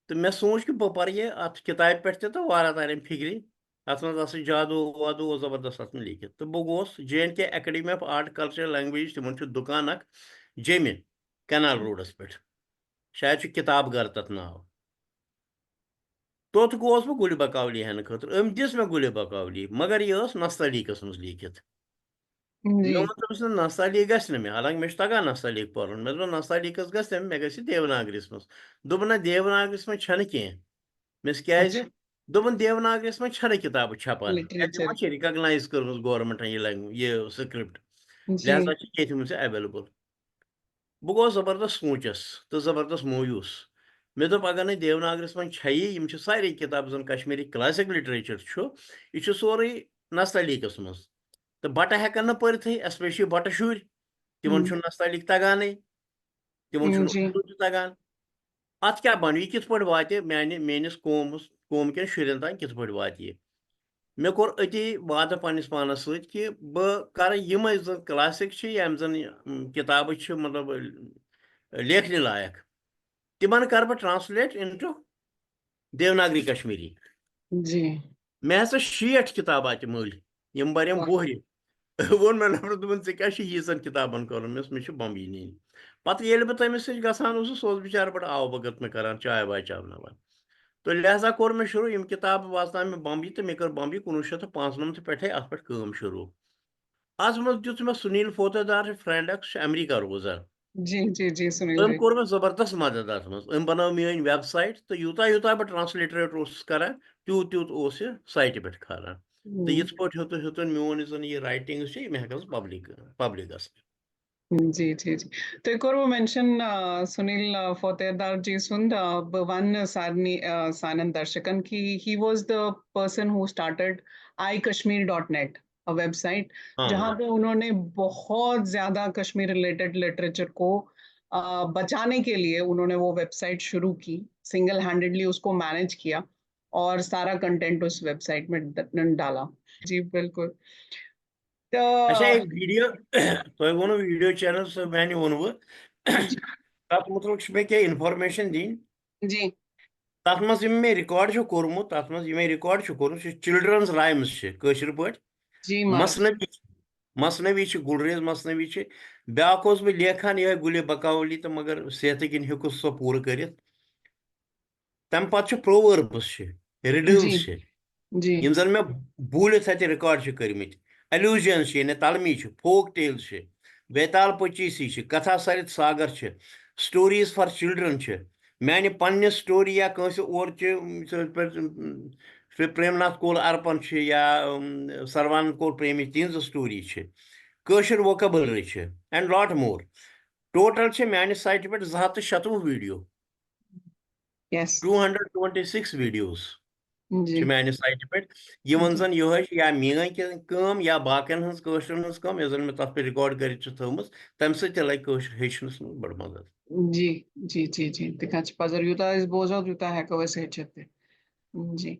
تہٕ مےٚ سوٗنٛچ کہِ بہٕ پَرٕ یہِ اَتھ کِتابہِ پٮ۪ٹھ تہِ، تہٕ واریاہ تَرٮ۪م فِکرِ۔ اَتھ منٛز آسہٕ جادوٗ وادوٗ اوس زبردست اَتھ منٛز لیٖکھِتھ۔ تہٕ بہٕ گوس J and K Academy of Art Culture Language، تِمَن چھُ دُکان اَکھ جیٚمہِ canal roadَس پٮ۪ٹھ، شاید چھُ کِتاب گَر تَتھ ناو۔ توٚت گوس بہٕ گُلہِ بکاولی ہٮ۪نہٕ خٲطرٕ۔ أمۍ دِژ مےٚ گُلہِ بکاولی، مگر یہِ ٲس نستعلیقَس منٛز لیٖکھِتھ۔ جی۔ مےٚ ووٚن تٔمِس، "نہ، نستعلیق گژھِ نہٕ مےٚ، حالانکہِ مےٚ چھُ تگان نستعلیق پَرُن۔" مےٚ دوٚپ، "نستعلیقَس گژھِ نہٕ، مےٚ گژھِ دیوناگریَس منٛز۔" دوٚپُن، "نہ، دیوناگریَس منٛز چھَنہٕ کینٛہہ۔" مےٚ ووٚنُس، "کیٛازِ؟" اچھا۔ دوٚپُن، "دیوناگریَس منٛز چھَنہٕ کِتابہٕ چھَپان، کیٛازِ Literature۔ یِمَن چھِ recognize کٔرمٕژ governmentن یہِ language، یہِ script، جی۔ لہذا چھِ ییٚتہِ تھٲومٕژ یہِ available۔" بہٕ گوس زبردست سوٗنٛچس تہٕ زبردست مویوٗس۔ مےٚ دوٚپ، اگر نہٕ دیوناگریَس منٛز چھَیی، یِم چھِ سارے کِتابہٕ، زَن کشمیٖری classic literature چھُ، یہِ چھُ سورُے نستعلیقَس منٛز۔ تہٕ بَٹہٕ ہٮ۪کَن نہٕ پٔرِتھٕے، especially بَٹہٕ شُرۍ، تِمَن ہم۔ چھُنہٕ نستعلیق تَگانٕے، تِمَن چھُنہٕ جی۔ اُردو تہِ تَگان۔ اَتھ کیٛاہ بَنہِ؟ یہِ کِتھ پٲٹھۍ واتہِ میٛانہِ، میٛٲنِس قومَس، قوم کٮ۪ن شُرٮ۪ن تام کِتھ پٲٹھۍ واتہِ یہِ؟ مےٚ کوٚر أتی وعدٕ پننِس پانس سۭتۍ کہِ بہٕ کرٕ یِمے زن classic چھِ، یِم زن، م، کِتابہٕ چھِ، مطلب، لیکھنہِ لایق، تِمن کرٕ بہٕ translate into Devanagari Kashmiri۔ جی۔ مےٚ ہسا شیٹھ کِتابہٕ اتہِ مٔلۍ، یِم بَرٮ۪م واہ۔ بوہرِ۔ ووٚن مےٚ نفرس، دوٚپُن، "ژےٚ کیٛاہ چھُ ییٖژن کِتابن کَرُن؟" مےٚ ووٚنُس، "مےٚ چھِ بمبئی نِنۍ۔" پتہٕ ییٚلہِ بہٕ تٔمِس سۭتۍ گژھان اوسُس، سُہ اوس بِچارٕ بڑٕ آو بھگت مےٚ کران، چاے واے چاوناوان۔ تہٕ لہذا کوٚر مےٚ شروٗع، یِم کِتابہٕ واتناو مےٚ بمبئی، تہٕ مےٚ کٔر بمبئی کُنوُہ شیٚتھ تہٕ پانٛژنَمتھ پٮ۪ٹھَے اَتھ پٮ۪ٹھ کٲم شروٗع۔ اَتھ منٛز دیُت مےٚ سُنیٖل فوتہٕ دار، چھُ friend اَکھ، سُہ چھُ امریکہ روزان۔ جی، جی، جی، سُنیٖل أمۍ جی۔ کوٚر مےٚ زبردست مدد اَتھ منٛز۔ أمۍ بنٲو میٛٲنۍ website، تہٕ یوٗتاہ یوٗتاہ بہٕ transliterate اوسُس کران، تیوٗت تیوٗت اوس یہِ siteہِ پٮ۪ٹھ کھالان۔ تہٕ ہم۔ یِتھ پٲٹھۍ ہیوٚتُن، ہیوٚتُن میون یُس زَن یہِ writings چھِ، یِم ہٮ۪کَن سُہ public، public گژھِ۔ جی، جی، جی۔ تُہۍ کوٚروٕ mention، آ، سُنیٖل، آ، فوتیدار جی سُنٛد، آ، بہٕ وَنہٕ سارنٕے، آ، سانٮ۪ن درشکن کہِ he was the person who started I Kashmir dot net, a website, ہاں۔ جہاں پہ انہوں نے بہت زیادہ کشمیر related literature کو، آ، بچانے کے لیے انہوں نے وہ website شروع کی، single handedly اس کو manage کیا اور سارا content اس website میں ڈ-، ڈالا۔ جی، بالکل۔ تہٕ اچھا، یہِ video، تۄہہِ ووٚنوٕ video channel، سُہ میانہِ ووٚنوٕ۔ تَتھ مُتعلِق چھِ مےٚ کینٛہہ information دِنۍ۔ جی۔ تَتھ منٛز یِم مےٚ record چھُ کوٚرمُت، تَتھ منٛز یِم مےٚ record چھُ کوٚرمُت، سُہ چھُ children's rhymes چھِ کٲشِر پٲٹھۍ۔ جی، ماس۔ مثنوی، مثنوی چھِ، گُلریز مثنوی چھِ۔ بیٛاکھ اوس بہٕ لیکھان یِہوٚے گُلِ بکاولی تہٕ، مگر صحتہٕ کِنۍ ہیوٚکُس سُہ پوٗرٕ کٔرِتھ۔ تَمہِ پَتہٕ چھِ proverbs چھِ، riddles جی۔ چھِ، جی۔ یِم زَن مےٚ بوٗلِتھ اَتہِ record چھِ کٔرمٕتۍ۔ Allusions چھِ، یعنی تَلمی چھِ، folk tales چھِ، بیتال پچیسی چھِ، کتھا سرت ساگر چھِ، stories for children چھِ۔ میانہِ پننہِ story یا کٲنٛسہِ اورچہِ، یِتھ پٲٹھۍ، یِتھ پٲٹھۍ پریم ناتھ کول ارپن چھِ یا، اُم، سروانند کول پریمی، تِہنٛزٕ story چھِ، کٲشِر vocabulary چھِ، and lot more۔ Total چھِ میانہِ siteہِ پٮ۪ٹھ زٕ ہَتھ تہٕ شَتوُہ video۔ Yes۔ Two hundred twenty six videos جی۔ چھِ میانہِ siteہِ پٮ۪ٹھ، یِمن جی۔ زَن یِہوٚے چھِ یا میٲنۍ کہِ-، کٲم یا باقین ہٕنٛز، کٲشرٮ۪ن ہٕنٛز کٲم، یۄس زَن مےٚ تَتھ پٮ۪ٹھ record کٔرِتھ چھِ تھٲومٕژ، تَمہِ سۭتۍ تہِ لَگہِ کٲشُر ہیٚچھنَس منٛز بٔڑ مدد۔ جی، جی، جی، جی۔ تِکیٛازِ چھِ پَزر یوٗتاہ أسۍ بوزو، تیوٗتاہ ہٮ۪کو أسۍ ہیٚچھِتھ تہِ۔ जी।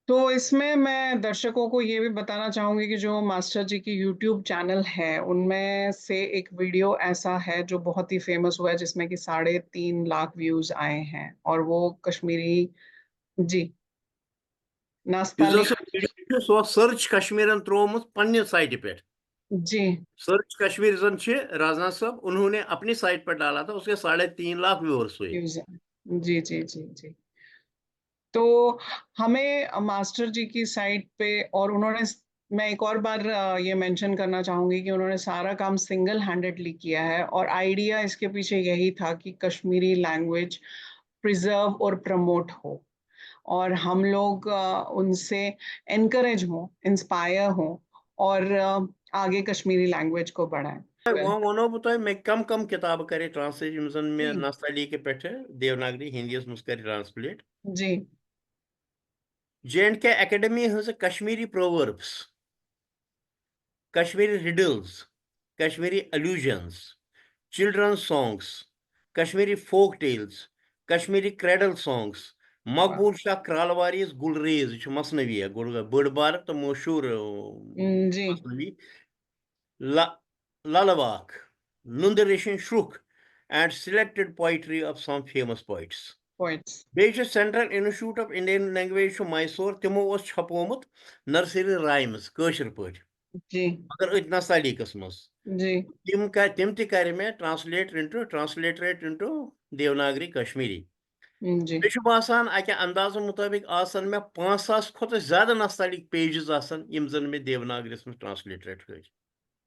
तो इसमें मैं दर्शकों को ये भी बताना चाहूंगी कि जो मास्टर जी की YouTube चैनल है, उनमें से एक वीडियो ऐसा है जो बहुत ही फेमस हुआ है, जिसमें कि साढ़े तीन लाख व्यूज आए हैं, और वो कश्मीरी, जी, یُس نستعلیق۔ زن سُہ video چھُ، سُہ اوس سرچ کشمیرن ترٛوومُت پننہِ سایٹہِ پٮ۪ٹھ۔ جی سرچ کشمیر زن چھِ رازنا صٲب، انہوں نے اپنی سائٹ پر ڈالا تھا، اس کے ساڑھے تین لاکھ ویورز ہوئے۔ یوزر۔ جی جی جی جی۔ تو ہمیں ماسٹر جی کی سائٹ پہ، اور انہوں نے، میں ایک اور بار آ، یہ مینشن کرنا چاہوں گی کہ انہوں نے سارا کام سنگل ہینڈڈلی کیا ہے، اور آئیڈیا اس کے پیچھے یہی تھا کہ کشمیری لینگویج پریزرو اور پروموٹ ہو، اور ہم لوگ آ، ان سے انکریج ہوں، انسپائر ہوں، اور آ، آگے کشمیری لینگویج کو بڑھائیں۔ وۄنۍ وَنو بہٕ تۄہہِ، مےٚ کم کم کِتابہٕ کَرے ٹرانسلیٹ، یِم زَن مےٚ جی۔ نستعلیق پٮ۪ٹھٕ دیوناگری ہِندیَس منٛز کَرِ ٹرانسلیٹ۔ جی جے اینڈ کے اکیڈمی ہٕنٛز Kashmiri proverbs, Kashmiri riddles, Kashmiri allusions, children songs, Kashmiri folk tales, Kashmiri cradle songs, Maqbool Shah Kralwari's Gulrez, یہِ چھُ مثنوی، گۄڈٕ بٔڑ بارٕ تہٕ مشہوٗر، اۭں، جی۔ مثنوی، لا-، لالواک، نُندٕ ریشن شرُکھ، and selected poetry of some famous poets۔ Points. بیٚیہِ چھُ central institute of Indian language چھُ میسور، تِمو اوس چھپومُت نرسری رایمز کٲشِر پٲٹھۍ، جی مگر أتھۍ نستعلیقس منٛز۔ جی تِم کر-، تِم تہِ کرِ مےٚ translate into، transliterate into Devanagari Kashmiri. جی مےٚ چھُ باسان، اَکہِ اندازٕ مُطٲبِق آسن مےٚ پانٛژھ ساس کھۄتہٕ زیادٕ نستعلیق پیجز آسن، یِم زن مےٚ دیوناگریس منٛز transliterate کٔرۍ۔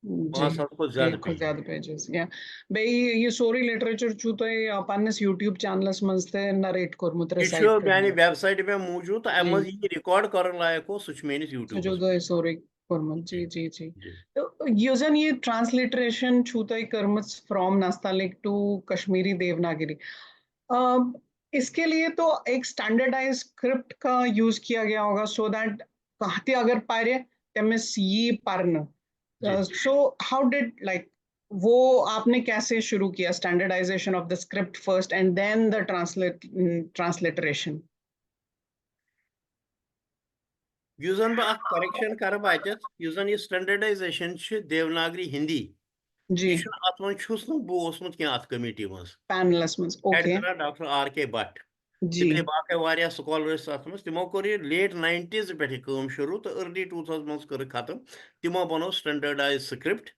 جی پانٛژھ ساس کھۄتہٕ زیادٕ کھۄتہٕ پیجز۔ زیادٕ پیجز، یا بیٚیہِ یہِ سورُے لِٹریچر چھُو تۄہہِ آ، پننِس یوٗٹیوب چینلس منٛز تہِ نریٹ کوٚرمُت، یہِ چھُ ریسائٹ میانہِ کوٚرمُت؟ ویب سایٹہِ پٮ۪ٹھ موٗجوٗد تہٕ اَمہِ جی۔ منٛز یہِ ریکارڈ کرُن لایق اوس، سُہ چھُ میٲنِس سُہ چھُ یوٗٹیوبس تۄہہِ سورُے کوٚرمُت، جی جی جی۔ جی۔ تہٕ یُس زن یہِ ٹرانسلٹریشن چھُو تۄہہِ کٔرمٕژ from Nastaliq to Kashmiri Devanagari، آ، اس کے لیے تو ایک اسٹینڈرڈائز اسکرپٹ کا یوز کیا گیا ہوگا، سو دیٹ کانٛہہ تہِ اگر پرِ، تٔمِس یی پرنہٕ۔ جی۔ سو ہاؤ ڈڈ لائک وہ آپ نے کیسے شروع کیا standardization of the script first and then the translate transliteration؟ یُس زن بہٕ اکھ کریکشن کرٕ بہٕ اتٮ۪تھ، یُس زن یہِ سٹینڈرڈایزیشن چھِ دیوناگری ہندی، جی یہِ چھُنہٕ اتھ منٛز چھُس نہٕ بہٕ اوسمُت کینٛہہ اتھ کمیٹی منٛز۔ پینلس منٛز، ہیڈ اوکے۔ کران ڈاکٹر آر کے بٹ۔ تہٕ جی بیٚیہِ باقٕے واریاہ سکالر ٲسۍ اتھ منٛز، تِمو کوٚر یہِ لیٹ ناینٹیز پٮ۪ٹھ یہِ کٲم شروٗع تہٕ ارلی ٹوٗ تھاوزنڈ منٛز کٔرٕکھ ختم۔ تِمو بنوو سٹینڈرڈایز سکرپٹ۔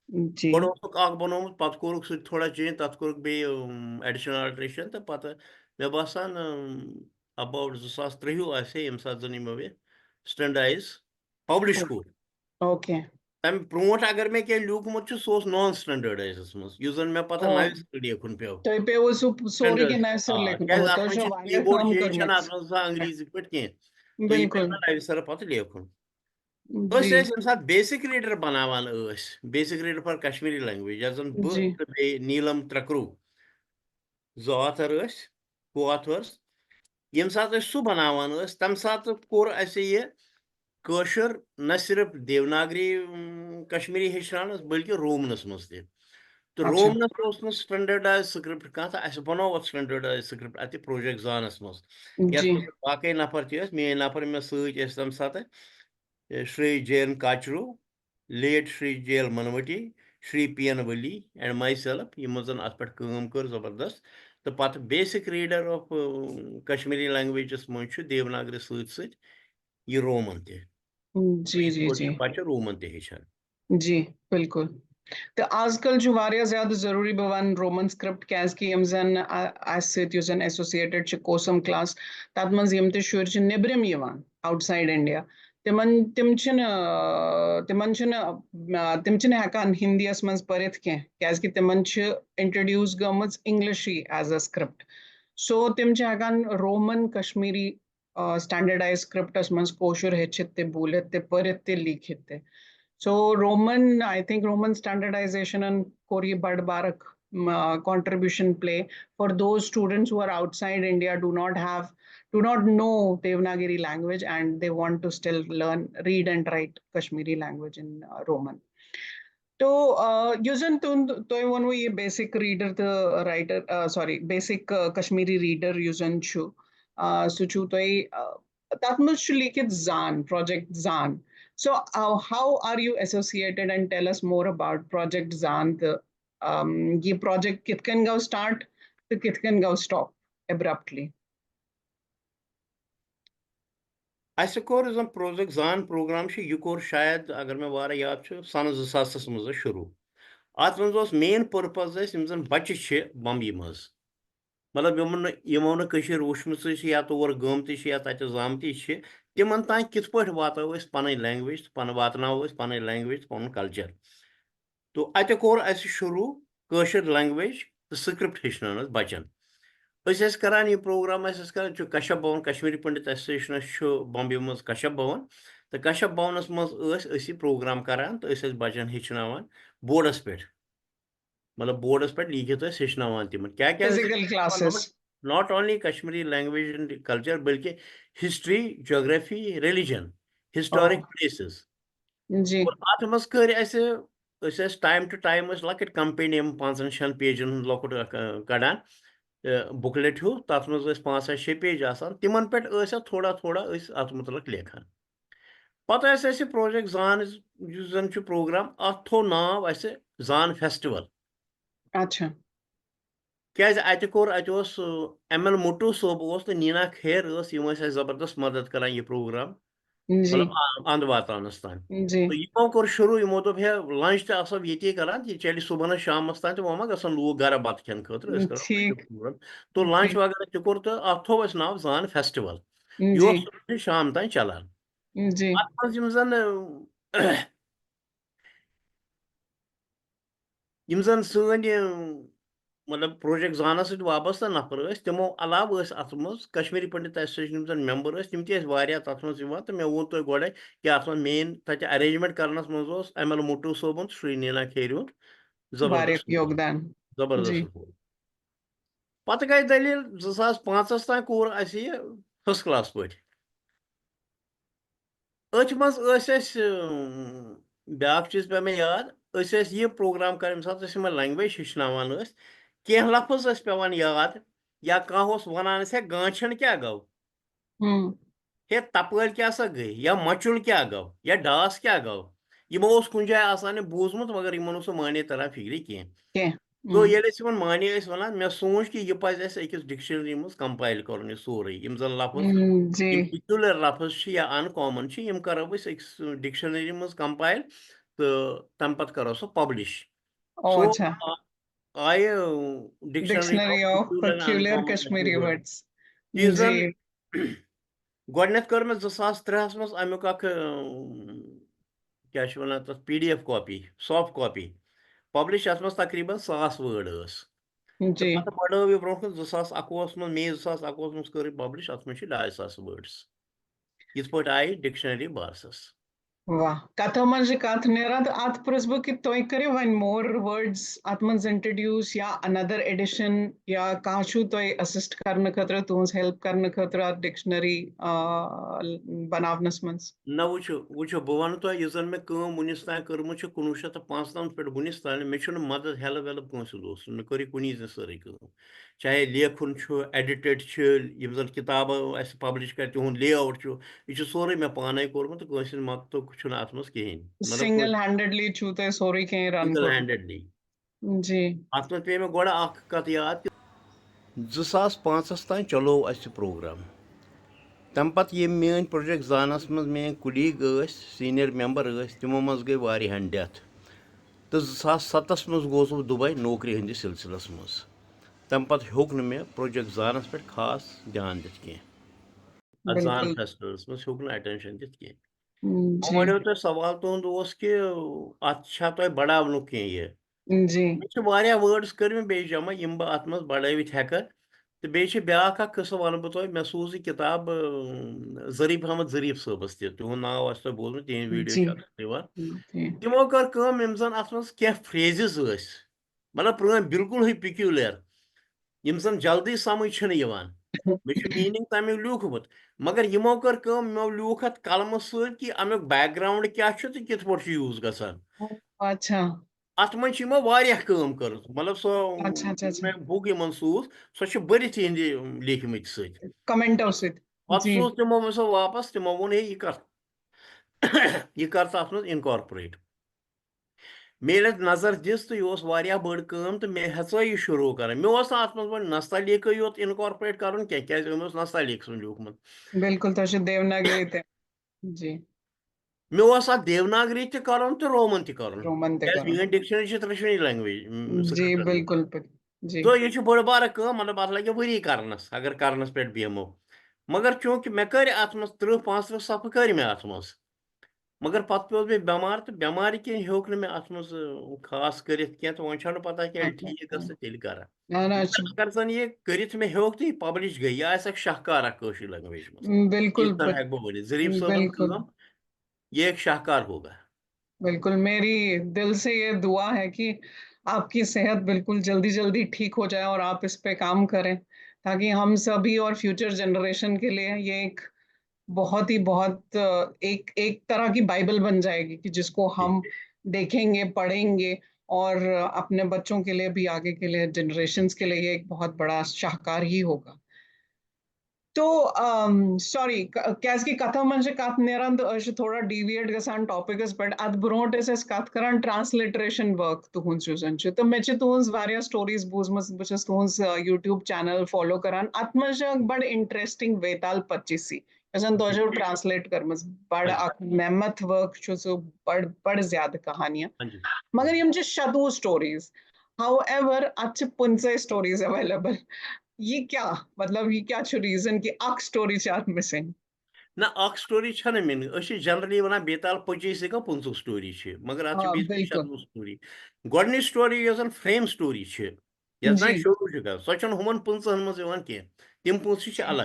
جی گۄڈٕ اوسُکھ اکھ بنوومُت، پتہٕ کوٚرُکھ سُہ تھوڑا چینج، تتھ کوٚرُکھ بیٚیہِ ایڈیشنل آلٹریشن تہٕ پتہٕ مےٚ باسان اباؤٹ زٕ ساس ترٛہہ آسہِ ہے ییٚمہِ ساتہٕ زن یِمو یہِ سٹینڈرڈایز پبلش کوٚر۔ اوکے۔ تمہِ برونٛٹھ اگر مےٚ کینٛہہ لیوٗکھمُت چھُ، سُہ اوس نان سٹینڈرڈایزس منٛز، یُس زن مےٚ پتہٕ آ۔ نوِ سرٕ لیکھُن پیوٚو۔ تۄہہِ پیوٚوٕ سُہ سورُے سٹینڈرڈ، کینٛہہ نوِ سرٕ آ، لیکھُن۔ کیازِ او، اتھ تۄہہِ منٛز چھو چھِ واریاہ کیبورڈ کٲم چینج چھنہٕ کٔرمٕژ۔ اتھ منٛز آسان انگریزی پٲٹھۍ کینٛہہ۔ تہٕ یہِ بِلکُل۔ پیوٚو نوِ سرٕ پتہٕ لیکھُن۔ أسۍ جی ٲسۍ ییٚمہِ ساتہٕ بیسک ریڈر بناوان ٲسۍ، basic reader for Kashmiri language, یتھ زن بہٕ جی۔ تہٕ بیٚیہِ نیٖلم ترٛکرو زٕ آتھر ٲسۍ، کو آتھٲرٕس، ییٚمہِ ساتہٕ أسۍ سُہ بناوان ٲسۍ، تمہِ ساتہٕ کوٚر اسہِ یہِ کٲشُر نہ صرف دیوناگری، اۭں، کشمیری ہیٚچھناونس، بلکہِ رومنس منٛز تہِ۔ تہٕ اچھا۔ رومنس اوس نہٕ سٹینڈرڈایز سکرپٹ کانٛہہ، تہٕ اسہِ بنوو اتھ سٹینڈرڈایز سکرپٹ اتہِ پروجیکٹ زانس منٛز، یتھ جی۔ منٛز باقٕے نفر تہِ ٲسۍ، میٲنۍ نفر مےٚ سۭتۍ ٲسۍ تمہِ ساتہٕ، اے، Shri J N Kachru, late Shri J L Manoti, Shri P N Wali and myself, یِمو زن اتھ پٮ۪ٹھ کٲم کٔر زبردست۔ تہٕ پتہٕ basic reader of Kashmiri languages منٛز چھُ دیوناگری سۭتۍ سۭتۍ یہِ رومن تہِ۔ جی جی پٲٹھۍ جی۔ چھُ پتہٕ رومن تہِ ہیٚچھان۔ جی بِلکُل۔ تہٕ آز کل چھُ واریاہ زیادٕ ضروٗری، بہٕ وَنہٕ رومن سکرپٹ، کیازِ کہِ یِم زَن، آ، اَسہِ سۭتۍ یُس زَن ایسوسیٹڈ چھِ کوسم کلاس، تَتھ منٛز یِم تہِ شُرۍ چھِ نیٚبرِم یِوان، آوٹ سایڈ انڈیا، تِمن، تِم چھِنہٕ، آ، تِمن چھِنہٕ، آ، تِم چھِنہٕ ہٮ۪کان ہِندیَس منٛز پٔرِتھ کینٛہہ، کیازِ کہِ تِمن چھِ انٹروڈیوس گٔمٕژ انگلشٕے ایز اے سکرپٹ۔ سو تِم چھِ ہٮ۪کان رومن کشمیری، آ، سٹینڈرڈایز سکرپٹس منٛز کٲشُر ہیٚچھِتھ تہِ، بوٗلِتھ تہِ، پٔرِتھ تہِ، لیٖکھِتھ تہِ۔ سو رومن، آئی تھنک رومن سٹینڈرڈائزیشنن کوٚر یہِ بڑٕ بارٕ، م، آ، contribution play for those students who are outside India, do not have, do not know Devanagari language and they want to still learn, read and write Kashmiri language in, uh, Roman. تو آ، یُس زن تُہُنٛد تۄہہِ ووٚنوُ یہِ basic reader تہٕ writer, sorry, basic Kashmiri reader یُس زن چھُ، آ، سُہ چھُو تۄہہِ آ، تتھ منٛز چھُ لیکھِتھ زان، پروجیکٹ زان۔ So how are you associated and tell us more about project زان تہٕ آم، یہِ پروجیکٹ کِتھ کٔنۍ گوٚو سٹارٹ تہٕ کِتھ کٔنۍ گوٚو سٹاپ ایبرپٹلی؟ اَسہِ کوٚر یُس زَن پروجیکٹ زان پروگرام چھُ، یہِ کوٚر شاید، اگر مےٚ وارٕ یاد چھُ، سَنہٕ زٕ ساسَس منٛز شروٗع۔ اَتھ منٛز اوس مین پٔرپَز اَسہِ یِم زَن بَچہِ چھِ بمبیہِ منٛز، مطلب یِمَن نہٕ، یِمو نہٕ کٔشیٖر وٕچھمٕژٕے چھِ یا تور گٲمتٕے چھِ یا تَتہِ زامتی چھِ، تِمَن تام کِتھ پٲٹھۍ واتو أسۍ پَنٕنۍ لینگویج تہٕ پَنٕنۍ، واتناوو أسۍ پَنٕنۍ لینگویج تہٕ پَنُن کَلچَر۔ تو اَتہِ کوٚر اَسہِ شروٗع کٲشِر لینگویج تہٕ سکرپٹ ہیٚچھناونَس بَچَن۔ أسۍ ٲسۍ کَران یہِ پروگرام، أسۍ ٲسۍ کَران، چھُ کشپ بھون، کشمیٖری پنڈت ایسوسیشنَس چھُ بمبیہِ منٛز کشپ بھون، تہٕ کشپ بھونَس منٛز ٲسۍ أسۍ یہِ پروگرام کَران تہٕ أسۍ ٲسۍ بَچَن ہیٚچھناوان بورڈَس پٮ۪ٹھ، مطلب بورڈَس پٮ۪ٹھ لیٖکھِتھ ٲسۍ ہیٚچھناوان تِمَن۔ کیٛاہ کیٛاہ ٲسۍ physical classes. Not only Kashmiri language and culture، بلکہِ ہسٹری، جغرافی، ریلیجن، ہسٹورک پلیسز۔ جی۔ اور اَتھ منٛز کٔرۍ اَسہِ، أسۍ ٲسۍ ٹایم ٹو ٹایم ٲسۍ لۄکٕٹۍ کمپینیم پانٛژن شٮ۪ن پیجن ہُنٛد لۄکُٹ اکھ، اَ، کڑان، اَ، بُکلیٹ ہیوٗ، تَتھ منٛز ٲسۍ پانٛژھ یا شےٚ پیج آسان، تِمن پٮ۪ٹھ ٲسۍ اَتھ تھوڑا تھوڑا أسۍ اَتھ مُتعلق لیکھان۔ پتہٕ ٲسۍ اَسہِ پروجیکٹ زان، یُس زن چھُ پروگرام، اَتھ تھوٚو ناو اَسہِ زان فیسٹیول۔ اچھا۔ کیازِ اَتہِ کوٚر، اَتہِ اوس، ایم ایل مُٹو صٲب اوس تہٕ نینا کھیر ٲس، یِم ٲسۍ اَسہِ زبردست مدد کران یہِ پروگرام، جی۔ مطلب، آ-، اَنٛد واتناونَس تام۔ جی۔ تہٕ یِمو کوٚر شروٗع، یِمو دوٚپ، ہے، لنچ تہِ آسو ییٚتی کران، یہِ چلہِ صبحنَس شامَس تام تہٕ وۄنۍ ما گژھن لوٗکھ گرٕ بَتہٕ کھٮ۪ن خٲطرٕ، أسۍ کرو ٹھیٖک۔ یہِ پروگرام۔ تو لنچ وغیرہ تہِ کوٚر تہٕ اَتھ تھوٚو اَسہِ ناو زان فیسٹیول۔ یہِ اوس جی۔ صبحنٕے شام تام چلان۔ جی۔ اَتھ منٛز یِم زَن، یِم زَن سٲنۍ یہِ، مطلب، پروجیکٹ زانَس سۭتۍ وابستہٕ نفر ٲسۍ، تِمو علاوٕ ٲسۍ اَتھ منٛز کشمیٖری پنڈت ایسوسیشن یِم زَن ممبر ٲسۍ، تِم تہِ ٲسۍ واریاہ تَتھ منٛز یِوان۔ تہٕ مےٚ ووٚن تۄہہِ گۄڈَے کہِ اَتھ منٛز مین تَتہِ ارینجمنٹ کرنَس منٛز اوس ایم ایل مُٹو صٲبُن تہٕ شری نینا کھیرِ ہُنٛد زبردست واریاہ role۔ یوگدان۔ زبردست جی۔ role۔ پتہٕ گٔے دٔلیٖل، زٕ ساس پانٛژَس تام کوٚر اَسہِ یہِ فٔسٹ کلاس پٲٹھۍ۔ أتھۍ منٛز ٲسۍ اَسہِ، اۭں، بیٛاکھ چیٖز پیٚو مےٚ یاد، أسۍ ٲسۍ یہِ پروگرام کران، ییٚمہِ ساتہٕ أسۍ یِمن لینگویج ہیٚچھناوان ٲسۍ، کینٛہہ لفظ ٲسۍ پیٚوان یاد، یا کانٛہہ اوس وَنان اَسہِ، ہے، گانچھن کیٛاہ گوٚو؟ ہُم۔ ہے، تپٲلۍ کیٛاہ سا گٔے؟ یا مۄچُل کیٛاہ گوٚو؟ یا ڈاس کیٛاہ گوٚو؟ یِمو اوس کُنہِ جایہِ آسان یہِ بوٗزمُت، مگر یِمن اوس سُہ معنی تران فِکرِ کینٛہہ۔ کینٛہہ۔ تو ہُم۔ ییٚلہِ أسۍ یِمن معنی ٲسۍ وَنان، مےٚ سوٗنٛچ کہِ یہِ پَزِ اَسہِ أکِس ڈکشنری منٛز کمپایل کَرُن، یہِ سورُے، یِم زَن لفظ، ہُم، جی۔ یِم پیکیولر لفظ چھِ یا ان کامن چھِ، یِم کَرو أسۍ أکِس ڈکشنری منٛز کمپایل تہٕ تَمہِ پَتہٕ کَرو سُہ پبلش۔ او، سو، اچھا۔ آ-، آیہِ dictionary dictionary of peculiar Kashmiri words. یُس زَن جی۔ گۄڈٕنیتھ کٔر مےٚ زٕ ساس ترٛےٚ ہَس منٛز اَمیُک اکھ، اۭں، کیٛاہ چھِ وَنان تَتھ، P D F copy, soft copy, publish, یَتھ منٛز تقریٖباً ساس وٲڈ ٲس۔ تہٕ جی۔ پَتہٕ بڑٲو یہِ برونٛٹھ کُن زٕ ساس اَکوُہَس منٛز، مے زٕ ساس اَکوُہَس منٛز کٔر یہِ پبلش، اَتھ منٛز چھِ ڈاے ساس وٲڈس۔ یِتھ پٲٹھۍ آیہِ ڈکشنری بارسَس۔ واہ، کَتھو منٛز چھِ کَتھ نیران تہٕ اَتھ پرٛژھ بہٕ کہِ تُہۍ کٔرِو وۄنۍ more words اَتھ منٛز introduce یا another edition، یا کانٛہہ چھُو تۄہہِ assist کرنہٕ خٲطرٕ، تُہٕنٛز help کرنہٕ خٲطرٕ اَتھ ڈکشنری، آ، بناونَس منٛز؟ نہ، وٕچھِو، وٕچھِو، بہٕ وَنہٕ تۄہہِ، یُس زَن مےٚ کٲم وٕنِس تام کٔرمٕژ چھِ کُنوُہ شیٚتھ تہٕ پانٛژتٲجی پٮ۪ٹھ وٕنِس تام، مےٚ چھُنہٕ مدد، help ویلپ کٲنٛسہِ دوستَن، مےٚ کٔر یہِ کُنی زٔنۍ سٲرٕے کٲم۔ چاہے لیکھُن چھُ، ایڈیٹڈ چھِ، یِم زَن کِتابہٕ اَسہِ پبلش کَرِ، تِہُنٛد layout چھُ، یہِ چھُ سورُے مےٚ پانَے کوٚرمُت تہٕ کٲنٛسہِ ہٕنٛز مدتُک چھُنہٕ اَتھ منٛز کِہیٖنۍ۔ مطلب، single handedly چھُو تۄہہِ سورُے کینٛہہ run single کوٚرمُت؟ Handedly۔ جی۔ اَتھ منٛز پیٚیہِ مےٚ گۄڈٕ اَکھ کَتھ یاد کہِ زٕ ساس پانٛژَس تام چلوو اَسہِ یہِ پروگرام۔ تَمہِ پَتہٕ یِم میٛٲنۍ پروجیکٹ زانَس منٛز میٛٲنۍ colleague ٲسۍ، senior member ٲسۍ، تِمو منٛز گٔے واریاہَن death۔ تہٕ زٕ ساس سَتَس منٛز گوس بہٕ دُبے نوکری ہٕنٛدِس سلسلس منٛز۔ تَمہِ پَتہٕ ہیوٚک نہٕ مےٚ پروجیکٹ زانَس پٮ۪ٹھ خاص دیان دِتھ کینٛہہ۔ اَتھ زان بِلکُل۔ Festivalس منٛز ہیوٚک نہٕ attention دِتھ کینٛہہ۔ جی۔ وۄنۍ وَنیو تۄہہِ سوال تُہُنٛد اوس کہِ اَتھ چھا تۄہہِ بَڑاونُک کینٛہہ یہِ؟ جی۔ مےٚ چھِ واریاہ words کٔرمٕتۍ بیٚیہِ جمع، یِم بہٕ اَتھ منٛز بَڑٲوِتھ ہٮ۪کہٕ۔ تہٕ بیٚیہِ چھِ بیٛاکھ اَکھ قٕصہٕ وَنہٕ بہٕ تۄہہِ، مےٚ سوٗز یہِ کِتاب، اۭں، ظریٖف احمد ظریٖف صٲبَس تہِ، تِہُنٛد ناو آسہِ تۄہہِ بوٗزمُت، تِہِنٛدۍ video چھِ جی۔ اَتھ منٛز یِوان۔ جی۔ تِمو کٔر کٲم، یِم زَن اَتھ منٛز کینٛہہ phrases ٲسۍ، مطلب، پرٛٲنۍ بِلکُلٕے peculiar، یِم زَن جلدی سَمٕجھ چھِنہٕ یِوان۔ مےٚ چھُ meaning تَمیُک لیوٗکھمُت، مگر یِمو کٔر کٲم، یِمو لیوٗکھ اَتھ قلمہٕ سۭتۍ کہِ اَمیُک background کیٛاہ چھُ تہٕ کِتھ پٲٹھۍ چھُ use گژھان۔ اچھا۔ اتھ منٛز چھِ یِمو واریاہ کٲم کٔرمٕژ، مطلب سۄ اچھا، اچھا، اچھا۔ مےٚ بُک یِمن سوٗز، سۄ چھِ بٔرِتھ یِہِنٛدِ لیکھمٕتۍ سۭتۍ۔ کمنٹو سۭتۍ۔ پتہٕ جی۔ سوٗز تِمو مےٚ سۄ واپس، تِمو ووٚن، "ہے، یہِ کر، یہِ کر ژٕ اتھ منٛز incorporate؟" مےٚ ییٚلہِ اتھ نظر دِژ تہٕ یہِ اوس واریاہ بٔڑ کٲم تہٕ مےٚ ہیژٲے یہِ شروٗع کرٕنۍ۔ مےٚ اوس نہٕ اتھ منٛز وۄنۍ نستعلیقٕے یوت incorporate کرُن کینٛہہ، کیازِ مےٚ اوس نستعلیق سُنٛد لیوٗکھمُت۔ بِلکُل، تۄہہِ چھُ دیوناگری تہِ۔ جی۔ مےٚ اوس اتھ دیوناگری تہِ کرُن تہٕ رومن تہِ کرُن۔ رومن تہِ کیازِ کرُن۔ میٲنۍ dictionary چھِ ترٛیٚشوٕنی language، م، جی، scriptن ہٕنٛز۔ بِلکُل، بِل-، جی۔ تہٕ یہِ چھِ بٔڑ بارٕ کٲم، مطلب اتھ لگہِ ؤری کرنس، اگر کرنس پٮ۪ٹھ بیٚہمو۔ مگر چوٗنٛکہِ مےٚ کٔرۍ اتھ منٛز ترٕٛہ پانٛژترٕٛہ صفہٕ کٔرۍ مےٚ اتھ منٛز۔ مگر پتہٕ پیوٚس بہٕ بٮ۪مار، تہٕ بٮ۪مارِ کِنۍ ہیوٚک نہٕ مےٚ اتھ منٛز، ٲ، خاص کٔرِتھ کینٛہہ، تہٕ وۄنۍ چھَنہٕ پتہ کینٛہہ، ییٚلہِ اچھا، ٹھیٖک اچھا۔ گژھٕ تیٚلہِ کرٕ۔ نہ، نہ، أسۍ چھِ اگر زن یہِ کٔرِتھ مےٚ ہیوٚک تہٕ یہِ publish گٔے، یہِ آسہِ اکھ شاہکار اکھ کٲشِر languageہِ منٛز۔ بِلکُل، یِتھ کٔنۍ بِل-، ہٮ۪کہٕ بہٕ ؤنِتھ، ظریف صٲبن بِلکُل۔ کٲم، یہِ اکھ شاہکار ہوگا۔ بِلکُل، میری دِل سے یہ دعا ہے کہ آپ کی صحت بالکل جلدی جلدی ٹھیک ہو جائے اور آپ اس پہ کام کریں، تاکہ ہم سبھی اور فیوچر جنریشن کے لیے یہ ایک بہت ہی بہت، آ، ایک، ایک طرح کی بائبل بن جائے گی کہ جس کو ہم دیکھیں گے، پڑھیں گے اور اپنے بچوں کے لیے بھی، آگے کے لیے، جنریشنز کے لیے یہ ایک بہت بڑا شاہکار ہی ہوگا۔ تو، آم، سوری، ک-، کیازِ کہِ کتھن منٛز چھِ کتھ نیران تہٕ أسۍ چھِ تھوڑا deviate گژھان ٹاپکس پٮ۪ٹھ۔ اتھ برونٛٹھ ٲسۍ أسۍ کتھ کران transliteration work تُہنٛز یُس زن چھِ، تہٕ مےٚ چھِ تُہنٛز واریاہ stories بوٗزمٕژ، بہٕ چھَس تُہنٛز، آ، YouTube channel follow کران۔ اتھ منٛز چھِ اکھ بڑٕ interesting ویتال پچیسی، یۄس زن تۄہہِ چھو translate کٔرمٕژ۔ بڑٕ اچھا۔ اکھ mammoth work چھُ سُہ، بڑٕ، بڑٕ زیادٕ کہانیاں۔ ہاں جی۔ مگر یِم چھِ شتوُہ stories۔ However، اتھ چھِ پٕنٛژٕہ stories available۔ یہِ کیٛاہ؟ مطلب، یہِ کیٛاہ چھُ reason کہِ اکھ story چھِ اتھ missing؟ نہ، اکھ story چھنہٕ missing۔ أسۍ چھِ generally ونان بیتال پچیسی گوٚو پٕنٛژٕہ story چھِ، مگر اتھ چھِ آ، basically بِلکُل۔ شتوُہ story۔ گۄڈٕنِچ story یۄس زن frame story چھِ، یۄس زن جی۔ شروٗع چھُ کران، سۄ چھنہٕ ہُمن پٕنٛژٕہن منٛز یِوان کینٛہہ۔ تِم پٕنٛژٕہ چھِ الگ۔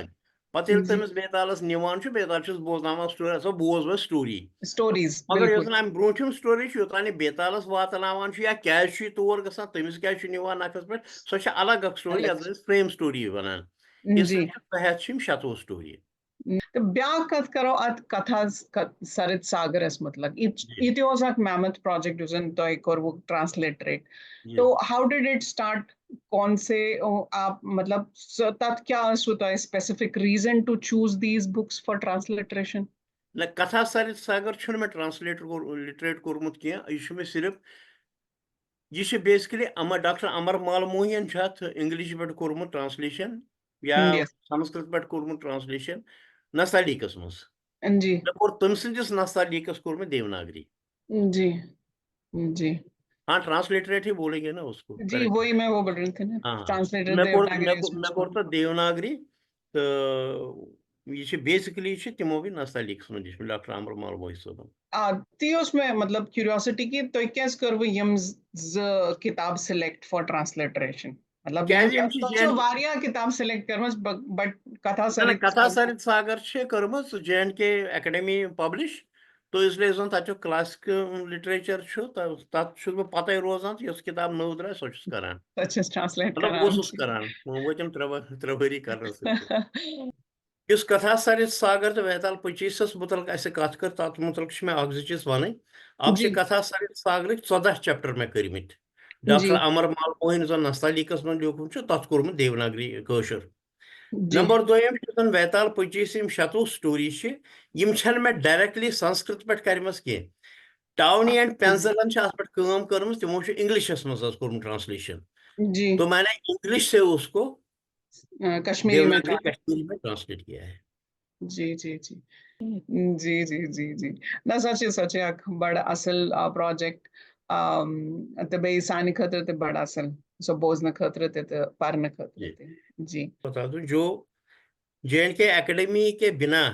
پتہٕ ییٚلہِ جی۔ تٔمِس بیتالس نِوان چھُ، بیتال چھُس بوزناوان story، سۄ بوز وۄنۍ story۔ Stories، مگر یۄس بِلکُل۔ زن امہِ برونٛٹھِم story چھِ، یوٚتام یہِ بیتالس واتناوان چھُ یا کیازِ چھُ یہِ تور گژھان، تٔمِس کیازِ چھُ نِوان نکھس پٮ۪ٹھ، سۄ چھِ الگ اکھ story، الگ۔ یتھ زن أسۍ frame story ونان۔ یہِ جی۔ سا چھِ، تحت چھِ یِم شتوُہ story۔ تہٕ بیٛاکھ کتھ کرو اتھ کتھا س-، ک-، سرد ساگرس متعلق۔ یہِ تہِ، جی۔ یہِ تہِ اوس اکھ mammoth project یُس زن تۄہہِ کوٚروٕ transliterate۔ G. To how did it start؟ کون سے، او، آپ، مطلب، س-، تتھ کیٛاہ ٲسوٕ تۄہہِ specific reason to choose these books for transliteration؟ نہ، کتھا سرد ساگر چھُنہٕ مےٚ translate کوٚر-، literate کوٚرمُت کینٛہہ۔ یہِ چھُ مےٚ صرف، یہِ چھُ basically امر، ڈاکٹر امر مال موہین چھُ اتھ English پٮ۪ٹھ کوٚرمُت translation یا Yes۔ سنسکرت پٮ۪ٹھ کوٚرمُت translation نستعلیقس منٛز۔ جی۔ مےٚ کوٚر تٔمۍ سٕنٛدِس نستعلیقس کوٚر مےٚ دیوناگری۔ جی، جی۔ ہاں، transliterate ہی بولیں گے نا اس کو، جی، correct۔ وہی میں وہ بول رہی تھی نا، ہاں، ہاں۔ Translator مےٚ کوٚر، دیوناگری مےٚ کوٚر، مےٚ کوٚر تہٕ دیوناگری تہٕ یہِ چھِ basically چھِ تِمو بیٚیہِ نستعلیقس منٛز لیچھمٕتۍ، ڈاکٹر امر مال موہی صٲبن۔ آ، تی اوس مےٚ، مطلب، curiosity کہِ تۄہہِ کیٛازِ کٔروٕ یِم ز-، زٕ کِتاب select for transliteration؟ مطلب، کیٛازِ یِم یِم چھِ تۄہہِ چھو جین واریاہ کِتاب select کٔرمٕژ، ب-، but کتھا نہ، نہ، سرد کتھا سرد ساگر چھِ کٔرمٕژ J and K Academy publish، تو اس لیے یُس زن تتیُک classic literature چھُ، تہ-، تتھ چھُس بہٕ پتے روزان تہٕ یۄس کِتاب نٔو درٛاے، سۄ چھُس کران۔ سۄ چھَس translate مطلب، کران۔ اوسُس کران، وۄنۍ وٲتۍ یِم ترٛےٚ ؤ-، ترٛےٚ ؤری کرنس سۭتۍ۔ یُس کتھا سرد ساگر تہٕ ویتال پچیسس متعلق اسہِ کتھ کٔر، تتھ متعلق چھِ مےٚ اکھ زٕ چیٖز ونٕنۍ۔ اکھ چھِ جی۔ کتھا سرد ساگرٕکۍ ژۄداہ chapter مےٚ کٔرمٕتۍ۔ ڈاکٹر جی۔ امر مال موہن یُس زن نستعلیقس منٛز لیوٗکھمُت چھُ، تتھ کوٚرمُت دیوناگری کٲشُر۔ جی۔ نمبر دوٚیِم چھُ زن ویتال پچیس یِم شتوُہ story چھِ، یِم چھنہٕ مےٚ directly سنسکرت پٮ۪ٹھ کرِمژ کینٛہہ۔ ٹاونی and پینزلن چھِ اتھ پٮ۪ٹھ کٲم کٔرمٕژ، تِمو چھُ Englishس منٛز حظ کوٚرمُت translation۔ جی۔ تو میں نے English سے اس کو آ، کشمیری میں دیوناگری کشمیری میں translate کیا ہے۔ جی، جی، جی۔ جی، جی، جی، جی۔ نہ، سۄ چھِ، سۄ چھِ اکھ بڑٕ اصل، آ، project، آم، تہٕ بیٚیہِ سانہِ خٲطرٕ تہِ بڑٕ اصل، سۄ بوزنہٕ خٲطرٕ تہِ تہٕ پرنہٕ خٲطرٕ جی۔ تہِ۔ جی۔ بتا دوں، جو J and K Academy کے بنا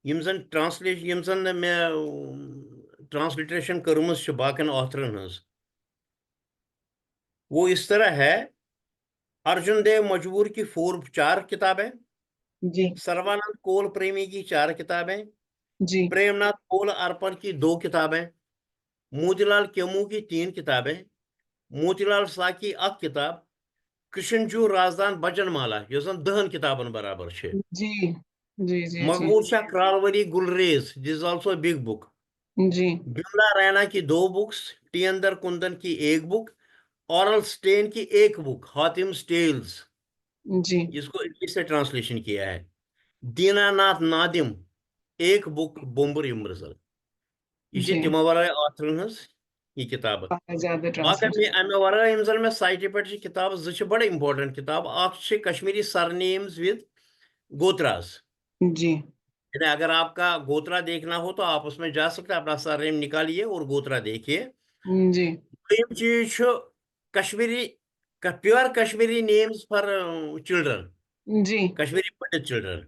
یِم زن translation، یِم زن مےٚ transliteration کٔرمٕژ چھِ باقین authorن ہٕنٛز، وہ اس طرح ہے، ارجن دیو مجموعہ کی four، چار کتابیں، جی۔ سروانند کول پریمی کی چار کتابیں، جی۔ پریم ناتھ کول ارپن کی دو کتابیں، موتی لال کیمو کی تین کتابیں، موتی لال ساہ کی اکھ کتاب، کرشن جو رازدان بچن مالا، یۄس زن دہن کتابن برابر چھِ۔ جی، جی، جی، جی۔ Maqbool Shah Kralwari Gulrez, this is also a big book۔ جی۔ بملا رینا کی دو books، ٹی اندر کندن کی ایک بک، اورل سٹین کی ایک بک، حاتمز ٹیلز، جی جس کو انگلش سے ٹرانسلیشن کیا ہے، دینا ناتھ نادم، ایک بک، بومبر یمرزل۔ یہ چھِ جی۔ تِمو ورٲے آتھرن ہٕنٛز یہِ کِتاب۔ واریاہ زیادٕ باقٕے ٹرانسلیشن۔ مےٚ، اَمہِ ورٲے یِم زَن مےٚ سایٹہِ پٮ۪ٹھ چھِ کِتابہٕ زٕ چھِ بڑٕ امپورٹنٹ کِتابہٕ۔ اکھ چھِ کشمیری سرنیمز ود گوتراز۔ جی یعنی اگر آپ کا گوترا دیکھنا ہو تو آپ اس میں جا سکتے ہیں، اپنا سرنیم نکالیے اور گوترا دیکھیے۔ جی دوٚیِم چیٖز چھُ Kashmiri, pure Kashmiri names for children, جی کشمیری پنڈت چلڈرن۔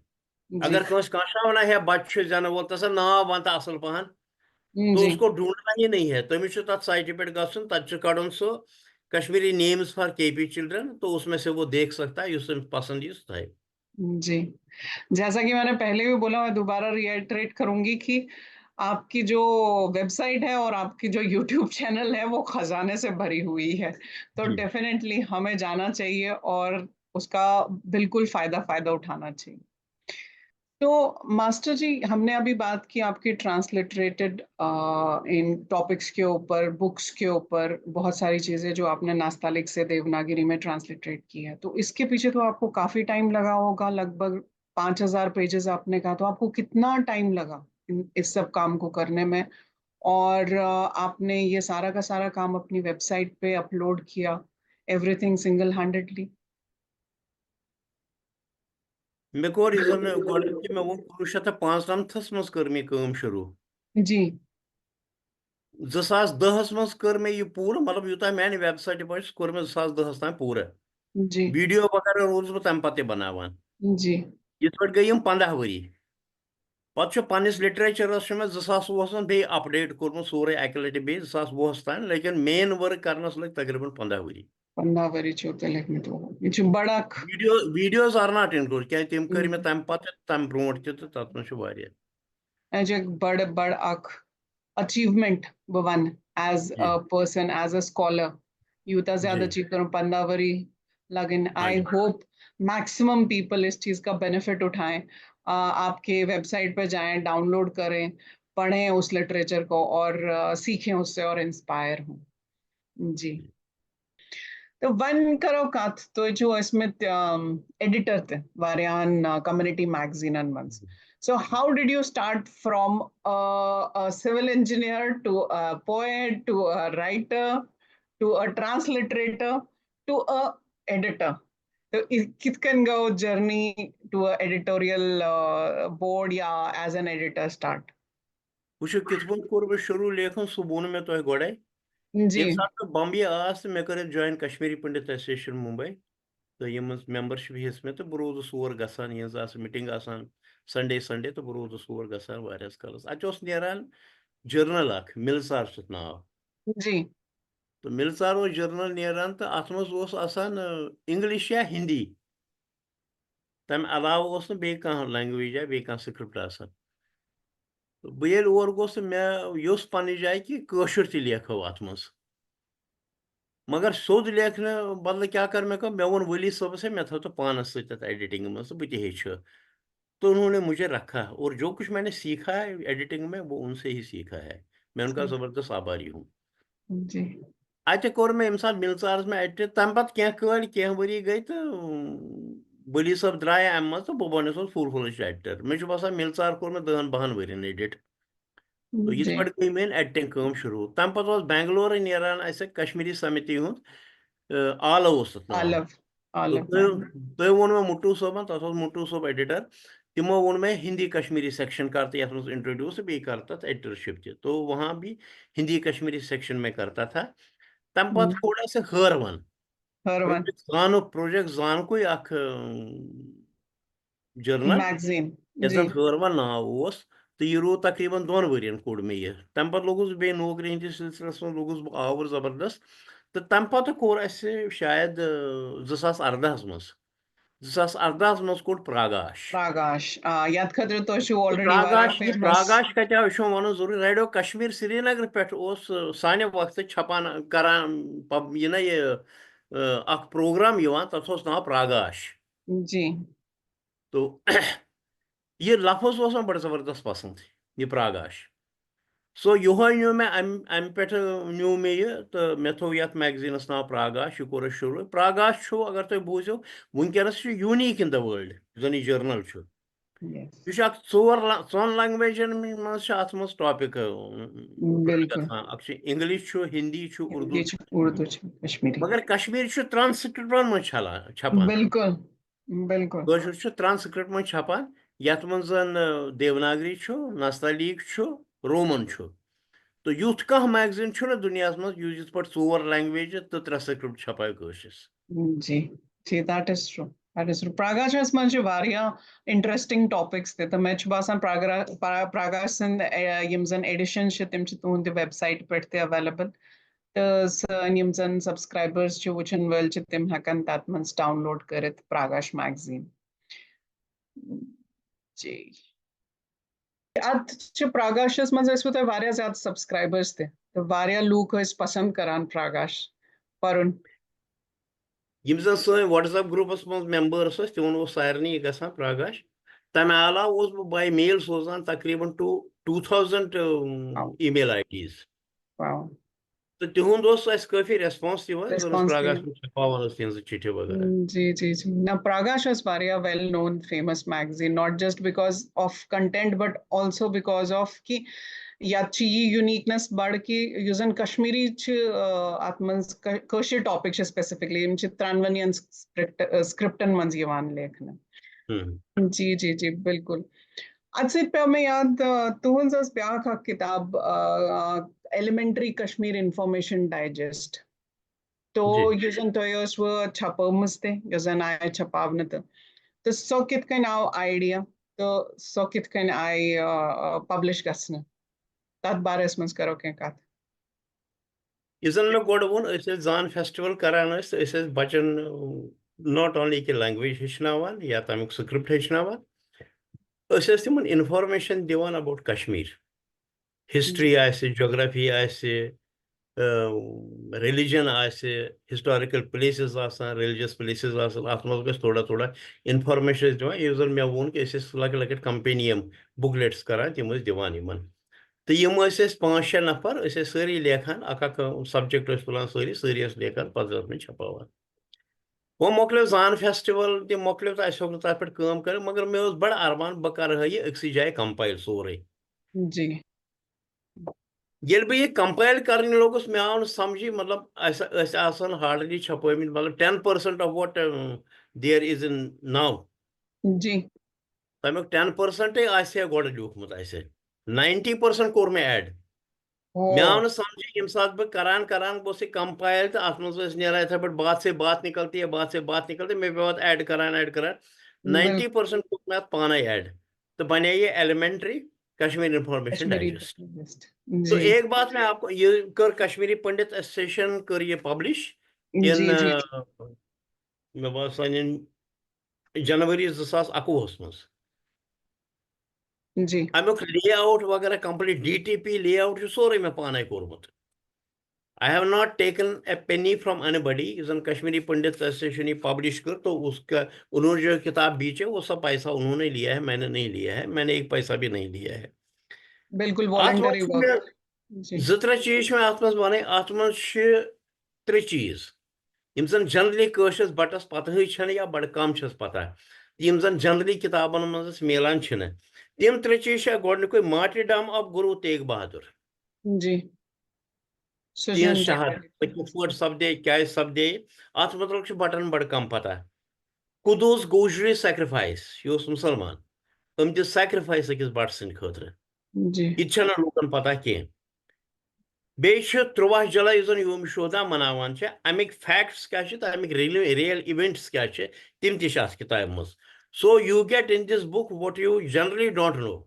جی اگر کٲنٛسہِ کانٛہہ شاونہ ہے بچہِ چھُ زٮ۪نہٕ وول، تَس ناو وَن تہٕ اَصٕل پَہَن، تو جی اس کو ڈھونڈنا ہی نہیں ہے، تٔمِس چھُ تَتھ سایٹہِ پٮ۪ٹھ گژھُن، تَتہِ چھُ کَڑُن سُہ Kashmiri names for K P children, تو اس میں سے وہ دیکھ سکتا ہے، یُس تٔمِس پسند یی سُہ تھاوِ۔ جی جیسا کہ میں نے پہلے بھی بولا، میں دوبارہ ریٹریٹ کروں گی کہ آپ کی جو ویب سائٹ ہے اور آپ کی جو یوٹیوب چینل ہے، وہ خزانے سے بھری ہوئی ہے۔ تو جی۔ ڈیفینیٹلی ہمیں جانا چاہیے اور اس کا بالکل فائدہ فائدہ اٹھانا چاہیے۔ تو ماسٹر جی، ہم نے ابھی بات کی آپ کی ٹرانسلیٹریٹڈ ان ٹاپکس کے اوپر، بکس کے اوپر، بہت ساری چیزیں جو آپ نے ناستالک سے دیوناگری میں ٹرانسلیٹریٹ کی ہے، تو اس کے پیچھے تو آپ کو کافی ٹائم لگا ہوگا، لگ بھگ پانچ ہزار پیجز آپ نے کہا، تو آپ کو کتنا ٹائم لگا ان- اس سب کام کو کرنے میں؟ اور آ، آپ نے یہ سارا کا سارا کام اپنی ویب سائٹ پہ اپلوڈ کیا، ایوری تھنگ سنگل ہینڈڈلی؟ مےٚ کوٚر یہِ زَن گۄڈٕنیتھٕے مےٚ ووٚن کُنوُہ شیٚتھ تہٕ پانٛژنَمتھس منٛز کٔر مےٚ یہِ کٲم شروٗع۔ جی زٕ ساس دَہَس منٛز کٔر مےٚ یہِ پوٗرٕ، مطلب یوٗتاہ میانہِ ویب سایٹہِ پٮ۪ٹھ چھُ، کوٚر مےٚ زٕ ساس دَہَس تام پوٗرٕ۔ جی ویڈیو وغیرہ روٗدُس بہٕ تَمہِ پَتہٕ تہِ بَناوان۔ جی یِتھ پٲٹھۍ گٔے یِم پنٛداہ ؤری۔ پَتہٕ چھُ پنٛنِس لِٹریچَرَس چھُ مےٚ زٕ ساس وُہَس منٛز بیٚیہِ اَپڈیٹ کوٚرمُت سورُے اَکہِ لَٹہِ بیٚیہِ زٕ ساس وُہَس تام، لیکن مین ؤرٕک کَرنَس لٔگۍ تقریٖباً پنٛداہ ؤری۔ پنٛداہ ؤری چھُو تۄہہِ لیکھمٕتۍ۔ یہِ چھُ بڑٕ اکھ video, videos are not include, کیٛازِ تِم کٔرۍ مےٚ ہم۔ تَمہِ پَتہٕ تہِ، تَمہِ برونٛٹھ تہِ، تہٕ تَتھ منٛز چھُ واریاہ۔ یہِ چھُ اکھ بڑٕ، بڑٕ اکھ اچیومنٹ، بہٕ وَنہٕ، ایز جی۔ A person, as a scholar, یوٗتاہ زیادٕ جی۔ اچیو کَرُن، پنٛداہ ؤری لگٕنۍ۔ آئی جی۔ ہوپ میکسیمم پیپل اس چیز کا بینیفٹ اٹھائیں، آ، آپ کے ویب سائٹ پہ جائیں، ڈاؤن لوڈ کریں، پڑھیں اس لٹریچر کو اور، آ، سیکھیں اس سے اور انسپائر ہوں۔ جی۔ تہٕ وۄنۍ کرو کتھ، تُہۍ چھِو ٲسمٕتۍ، آم، ایڈیٹر تہِ واریاہن، آ، کمیونٹی میگزیٖنن منٛز۔ So how did you start from a, a civil engineer to a poet to a writer to a transliterator to a editor? تہٕ یہِ کِتھ کٔنۍ گوٚو journey to a editorial, uh, board یا as an editor start? وٕچھِو، کِتھ پٲٹھۍ کوٚر مےٚ شروٗع لیکھُن، سُہ ووٚن مےٚ تۄہہِ گۄڈَے۔ جی۔ ییٚمہِ ساتہٕ بہٕ بمبے آس تہٕ مےٚ کٔر join Kashmiri Pandit Association Mumbai، تہٕ یِم ممبرشپ ہیٚژ مےٚ، تہٕ بہٕ روٗدُس اور گژھان، یِہٕنٛز آسہٕ meeting آسان Sunday Sunday، تہٕ بہٕ روٗدُس اور گژھان واریاہَس کالَس۔ اَتہِ اوس نیران journal اکھ، مِلژار چھُ تَتھ ناو۔ جی۔ تہٕ مِلژار اوس journal نیران، تہٕ اَتھ منٛز اوس آسان، آ، English یا ہِندی۔ تَمہِ علاوٕ اوس نہٕ بیٚیہِ کانٛہہ language یا بیٚیہِ کانٛہہ script آسان۔ تہٕ بہٕ ییٚلہِ اور گوس تہٕ مےٚ یوٚژھ پننہِ جایہِ کہِ کٲشُر تہِ لیکھو اَتھ منٛز۔ مگر سیوٚد لیکھنہٕ بدلہٕ کیٛاہ کٔر مےٚ کٲم، مےٚ ووٚن ؤلی صٲبَس، "ہے، مےٚ تھٲو تہٕ پانَس سۭتۍ تَتھ editing منٛز تہٕ بہٕ تہِ ہیٚچھِ۔" تو انہوں نے مجھے رکھا اور جو کچھ میں نے سیکھا ہے editing میں، وہ ان سے ہی سیکھا ہے۔ میں ان کا صحیح۔ زبردست آبھاری ہوں۔ جی۔ اَتہِ کوٚر مےٚ ییٚمہِ ساتہٕ مِلژارَس منٛز edit، تَمہِ پَتہٕ کینٛہہ کٲلۍ، کینٛہہ ؤری گٔے تہٕ، اۭں، ؤلی صٲب درٛایہِ اَمہِ منٛز تہٕ بہٕ بَنیوسُس full fledged editor۔ مےٚ چھُ باسان مِلژار کوٚر مےٚ دَہَن بَہَن ؤرِین edit۔ تہٕ یِتھ جی۔ پٲٹھۍ گٔے میٛٲنۍ editing کٲم شروٗع۔ تَمہِ پَتہٕ اوس بنگلورٕ نیران اَسہِ کشمیری سمتی ہُنٛد، آ، آلو اوس تَتھ ناو۔ آلو، آلو۔ تہٕ تۄہہِ، تۄہہِ ووٚن مےٚ مُٹوٗ صٲبَن، تَتھ اوس مُٹوٗ صٲب editor۔ تِمو ووٚن مےٚ ہِندی کشمیری section کر تہٕ یَتھ منٛز introduce تہٕ بیٚیہِ کر تَتھ editorship تہِ۔ تو وہاں بھی ہِندی کشمیری section میں کرتا تھا۔ تَمہِ پَتہٕ ہم۔ کوٚڑ اَسہِ ہٲروَن۔ ہٲروَن۔ Project زانُک، project زانکُے اکھ، اۭں، journal، میگزیٖن۔ یَتھ زَن جی۔ ہٲروَن ناو اوس، تہٕ یہِ روٗد تقریٖباً دۄن ؤرِین کوٚڑ مےٚ یہِ۔ تَمہِ پَتہٕ لوٚگُس بہٕ بیٚیہِ نوکری ہِنٛدِس سلسلس منٛز لوٚگُس بہٕ آوُر زبردست۔ تہٕ تَمہِ پَتہٕ کوٚر اَسہِ شاید، اۭں، زٕ ساس اَرداہَس منٛز، زٕ ساس اَرداہَس منٛز کوٚڑ پراگاش۔ پراگاش، آ، یَتھ خٲطرٕ تۄہہِ چھُو تہٕ already پراگاش، واریاہ یہِ famous۔ پراگاش کَتہِ آو، یہِ چھُ وَنُن ضروٗری۔ ریڈیو کشمیر سرینگر پٮ۪ٹھ اوس، اۭں، سانہِ وقتہٕ چھپان کران، پب-، یہِ نہ یہِ، اۭں، اکھ program یِوان، تَتھ اوس ناو پراگاش۔ جی۔ تو یہِ لفظ اوس مےٚ بڑٕ زبردست پسند، یہِ پراگاش۔ سو یِہوے نیوٗ مےٚ اَمہِ اَمہِ پٮ۪ٹھٕ نیوٗ مےٚ یہِ، تہٕ مےٚ تھوٚو یَتھ میگزیٖنَس ناو پراگاش، یہِ کوٚر اَسہِ شروٗع۔ پراگاش چھُ، اگر تُہۍ بوٗزِو، وٕنکیٚنَس چھُ یوٗنیٖک اِن دَ وٲلڈ، یُس زَن یہِ جرنل چھُ۔ Yes. یہِ چھُ اَکھ ژور لا-، ژۄن لینگویجن منٛز چھِ اَتھ منٛز ٹاپِک بِلکُل۔ گژھان۔ اَکھ چھُ اِنگلِش، چھُ ہِندی، چھُ اُردو، یہِ چھُ اردو چھُ کشمیٖری۔ مگر کشمیٖری چھُ ٹرانسکرپٹن منٛز چھلان، چھپان۔ بِلکُل، بِلکُل۔ کٲشُر چھُ ٹرانسکرپٹ منٛز چھپان، یتھ منٛز زن، آ، دیوناگری چھُ، نستعلیق چھُ، رومن چھُ۔ تہٕ یُتھ کانٛہہ میگزیٖن چھُنہٕ دُنیاہس منٛز یُس یِتھ پٲٹھۍ ژور لینگویجہِ تہٕ ترٛےٚ سکرپٹ چھپایہِ کٲشرِس۔ جی، جی، that is true, that is true. پراگاشس منٛز چھِ واریاہ انٹرسٹنگ ٹاپکس تہِ، تہٕ مےٚ چھُ باسان پراگرا-، پرا-، پراگاش سٕنٛدۍ، اے، یِم زن ایڈیشنز چھِ، تِم چھِ تُہنٛدِ ویب سایٹہِ پٮ۪ٹھ تہِ اویلیبل۔ تہٕ سٲنۍ یِم زن سبسکرایبرز چھِ، وٕچھن وٲلۍ چھِ، تِم ہٮ۪کن تتھ منٛز ڈاؤن لوڈ کٔرِتھ پراگاش میگزیٖن۔ جی۔ اتھ چھِ پراگاشس منٛز ٲسوٕ تۄہہِ واریاہ زیادٕ سبسکرایبرز تہِ، تہٕ واریاہ لوٗکھ ٲسۍ پسند کران پراگاش پرُن۔ یِم زن سٲنۍ WhatsApp گروپس منٛز ممبرس ٲسۍ، تِمن اوس سارنٕے یہِ گژھان پراگاش۔ تمہِ علاوٕ اوسُس بہٕ باے میل سوزان تقریباً ٹو ٹوٗ تھاوزنڈ، آ، آ۔ ای میل آئی ڈیز۔ واو۔ تہٕ تِہُنٛد اوس اَسہِ کٲفی ریسپانس یِوان، یِمن اوس ریسپانس تہِ۔ پراگاش پٮ۪ٹھ چھپاوان ٲسۍ تِہنٛزٕ چِٹھِ وغیرہ۔ جی، جی، جی۔ نہ، پراگاش ٲس واریاہ well known, famous magazine, not just because of content, but also because of کہِ یتھ چھِ یہِ یونیٖکنس بڑ کہِ یُس زن کشمیٖری چھِ، آ، اتھ منٛز کٲ-، کٲشِر ٹاپک چھِ specifically، یِم چھِ ترٛٮ۪نوَنین سکرپٹ-، آ، سکرپٹن منٛز یِوان لیکھنہٕ۔ ہم۔ جی، جی، جی، بِلکُل۔ اتھ سۭتۍ پیوٚو مےٚ یاد، آ، تُہنٛز ٲس بیٛاکھ اکھ کِتاب، آ، آ، Elementary Kashmir Information Digest۔ تو جی۔ یُس زن تۄہہِ ٲسوٕ چھپٲومٕژ تہِ، یۄس زن آیہِ چھپاونہٕ تہٕ، تہٕ سۄ کِتھ کٔنۍ آو آیڈیا تہٕ سۄ کِتھ کٔنۍ آیہِ، آ، آ، پبلش گژھنہٕ؟ تتھ بارس منٛز کرو کینٛہہ کتھ۔ یُس زن مےٚ گۄڈٕ ووٚن، أسۍ ٲسۍ زان فیسٹیول کران ٲسۍ، أسۍ ٲسۍ بچن، not only کہِ لینگویج ہیٚچھناوان یا تمیُک سکرپٹ ہیٚچھناوان، أسۍ ٲسۍ تِمن انفارمیشن دِوان about کشمیر۔ ہسٹری آسہِ، جغرافی آسہِ، اۭں، ریلیجن آسہِ، ہسٹوریکل پلیسز آسان، ریلیجس پلیسز آسان، اتھ منٛز گژھِ تھوڑا تھوڑا انفارمیشن ٲسۍ دِوان۔ یُس زن مےٚ ووٚن کہِ أسۍ ٲسۍ لۄکٕٹۍ لۄکٕٹۍ کمپینیم بُکلیٹس کران، تِم ٲسۍ دِوان یِمن۔ تہٕ یِم ٲسۍ أسۍ پانٛژھ شےٚ نفر، أسۍ ٲسۍ سٲری لیکھان، اکھ اکھ سبجیکٹ ٲسۍ تُلان سٲری، سٲری ٲسۍ لیکھان، پتہٕ ٲسۍ مےٚ چھپاوان۔ وۄنۍ مۄکلیو زان فیسٹیول تہِ مۄکلیو تہٕ اَسہِ ہیوٚک نہٕ تَتھ پٮ۪ٹھ کٲم کٔرِتھ، مگر مےٚ اوس بڑٕ ارمان بہٕ کرٕ ہا یہِ أکسٕے جایہِ کمپایل سورُے۔ جی۔ ییٚلہِ بہٕ یہِ کمپایل کرنہِ لوٚگُس، مےٚ آو نہٕ سمجھے، مطلب، اَسہِ، أسۍ آسن ہارڈلی چھپٲومٕتۍ، مطلب، ten percent of what, um, there is in now۔ جی۔ تمیُک ten percent آسہِ ہا گۄڈٕ لیوٗکھمُت اَسہِ، ninety percent کوٚر مےٚ ایڈ۔ او۔ مےٚ آو نہٕ سمجھے، ییٚمہِ ساتہٕ بہٕ کران کران گوٚژھ یہِ کمپایل تہٕ اتھ منٛز ٲسۍ نیران یِتھے پٲٹھۍ بات سے بات نکلتی ہے، بات سے بات نکلتی، مےٚ پیوٚو اتھ ایڈ کران ایڈ کران۔ بِلکُل۔ ninety percent کوٚر مےٚ اتھ پانے ایڈ تہٕ بنے یہِ Elementary Kashmir Information Kashmiri Digest۔ Digest۔ تو جی۔ ایک بات میں آپ کو، یہ کر کشمیری پنڈت ایسوسیشن کر یہ پبلش جی، ان، جی۔ مےٚ باسان، in جنوری زٕ ساس اَکوُہس منٛز۔ جی۔ امیُک لے آؤٹ وغیرہ complete, D T P lay out چھُ سورُے مےٚ پانے کوٚرمُت۔ I have not taken a penny from anybody۔ یُس زن کشمیری پنڈت ایسوسیشن یہِ پبلش کٔر، تو اس کا، انہوں نے جو کتاب بیچے، وہ سب پیسہ انہوں نے لیا ہے، میں نے نہیں لیا ہے، میں نے ایک پیسہ بھی نہیں لیا ہے۔ بِلکُل، اتھ منٛز voluntary چھُ work۔ مےٚ جی۔ زٕ ترٛےٚ چیٖز چھِ مےٚ اتھ منٛز ونٕنۍ۔ اتھ منٛز چھِ ترٛےٚ چیٖز، یِم زن جنرلی کٲشرِس بٹس پتہٕے چھنہٕ یا بڑٕ کم چھس پتہ، یِم زن جنرلی کتابن منٛز اسہِ میلان چھِنہٕ۔ تِم ترٛےٚ چیٖز چھِ، گۄڈنیُکُے martyrdom of Guru Tegh Bahadur۔ جی۔ سُہ چھُ تِہنٛز اِنتِہٲیی۔ شہادت، سُہ کِتھ پٲٹھۍ سپدے، کیازِ سپدے، اتھ متعلق چھِ بٹن بڑٕ کم پتہ۔ قدوس گوجری sacrifice، یہِ اوس مُسلمان، أمۍ دیُت sacrifice أکِس بٹ سٕنٛدِ خٲطرٕ۔ جی۔ یہِ تہِ چھنہٕ لوٗکن پتہ کینٛہہ۔ بیٚیہِ چھِ تُرٛواہ جُلاے یُس زن یوم شہدا مناوان چھِ، امیِکۍ facts کیٛاہ چھِ تہٕ امیِکۍ real، real events کیٛاہ چھِ، تِم تہِ چھِ اتھ کِتابہِ منٛز۔ So you get in this book what you generally don't know۔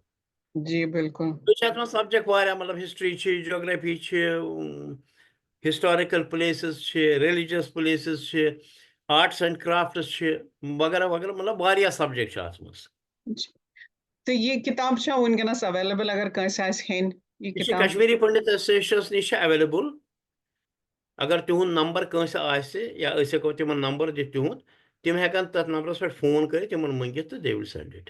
جی، بِلکُل۔ بیٚیہِ چھِ اتھ منٛز subject واریاہ، مطلب، history چھِ، geography چھِ، اُم، historical places چھِ، religious places چھِ، arts and crafts چھِ، وغیرہ وغیرہ، مطلب، واریاہ subject چھِ اتھ منٛز۔ جی۔ تہٕ یہِ کِتاب چھا وٕنکیٚنَس available، اگر کٲنٛسہِ آسہِ ہیٚنۍ یہِ یہِ چھِ کِتاب؟ کشمیری پنڈت ایسوسیشنس نِش چھِ available۔ اگر تِہُنٛد نمبر کٲنٛسہِ آسہِ یا أسۍ ہٮ۪کو تِمن نمبر دِتھ تِہُنٛد، تِم ہٮ۪کن تتھ نمبرس پٮ۪ٹھ فون کٔرِتھ، تِمن مٔنگِتھ تہٕ they will send it۔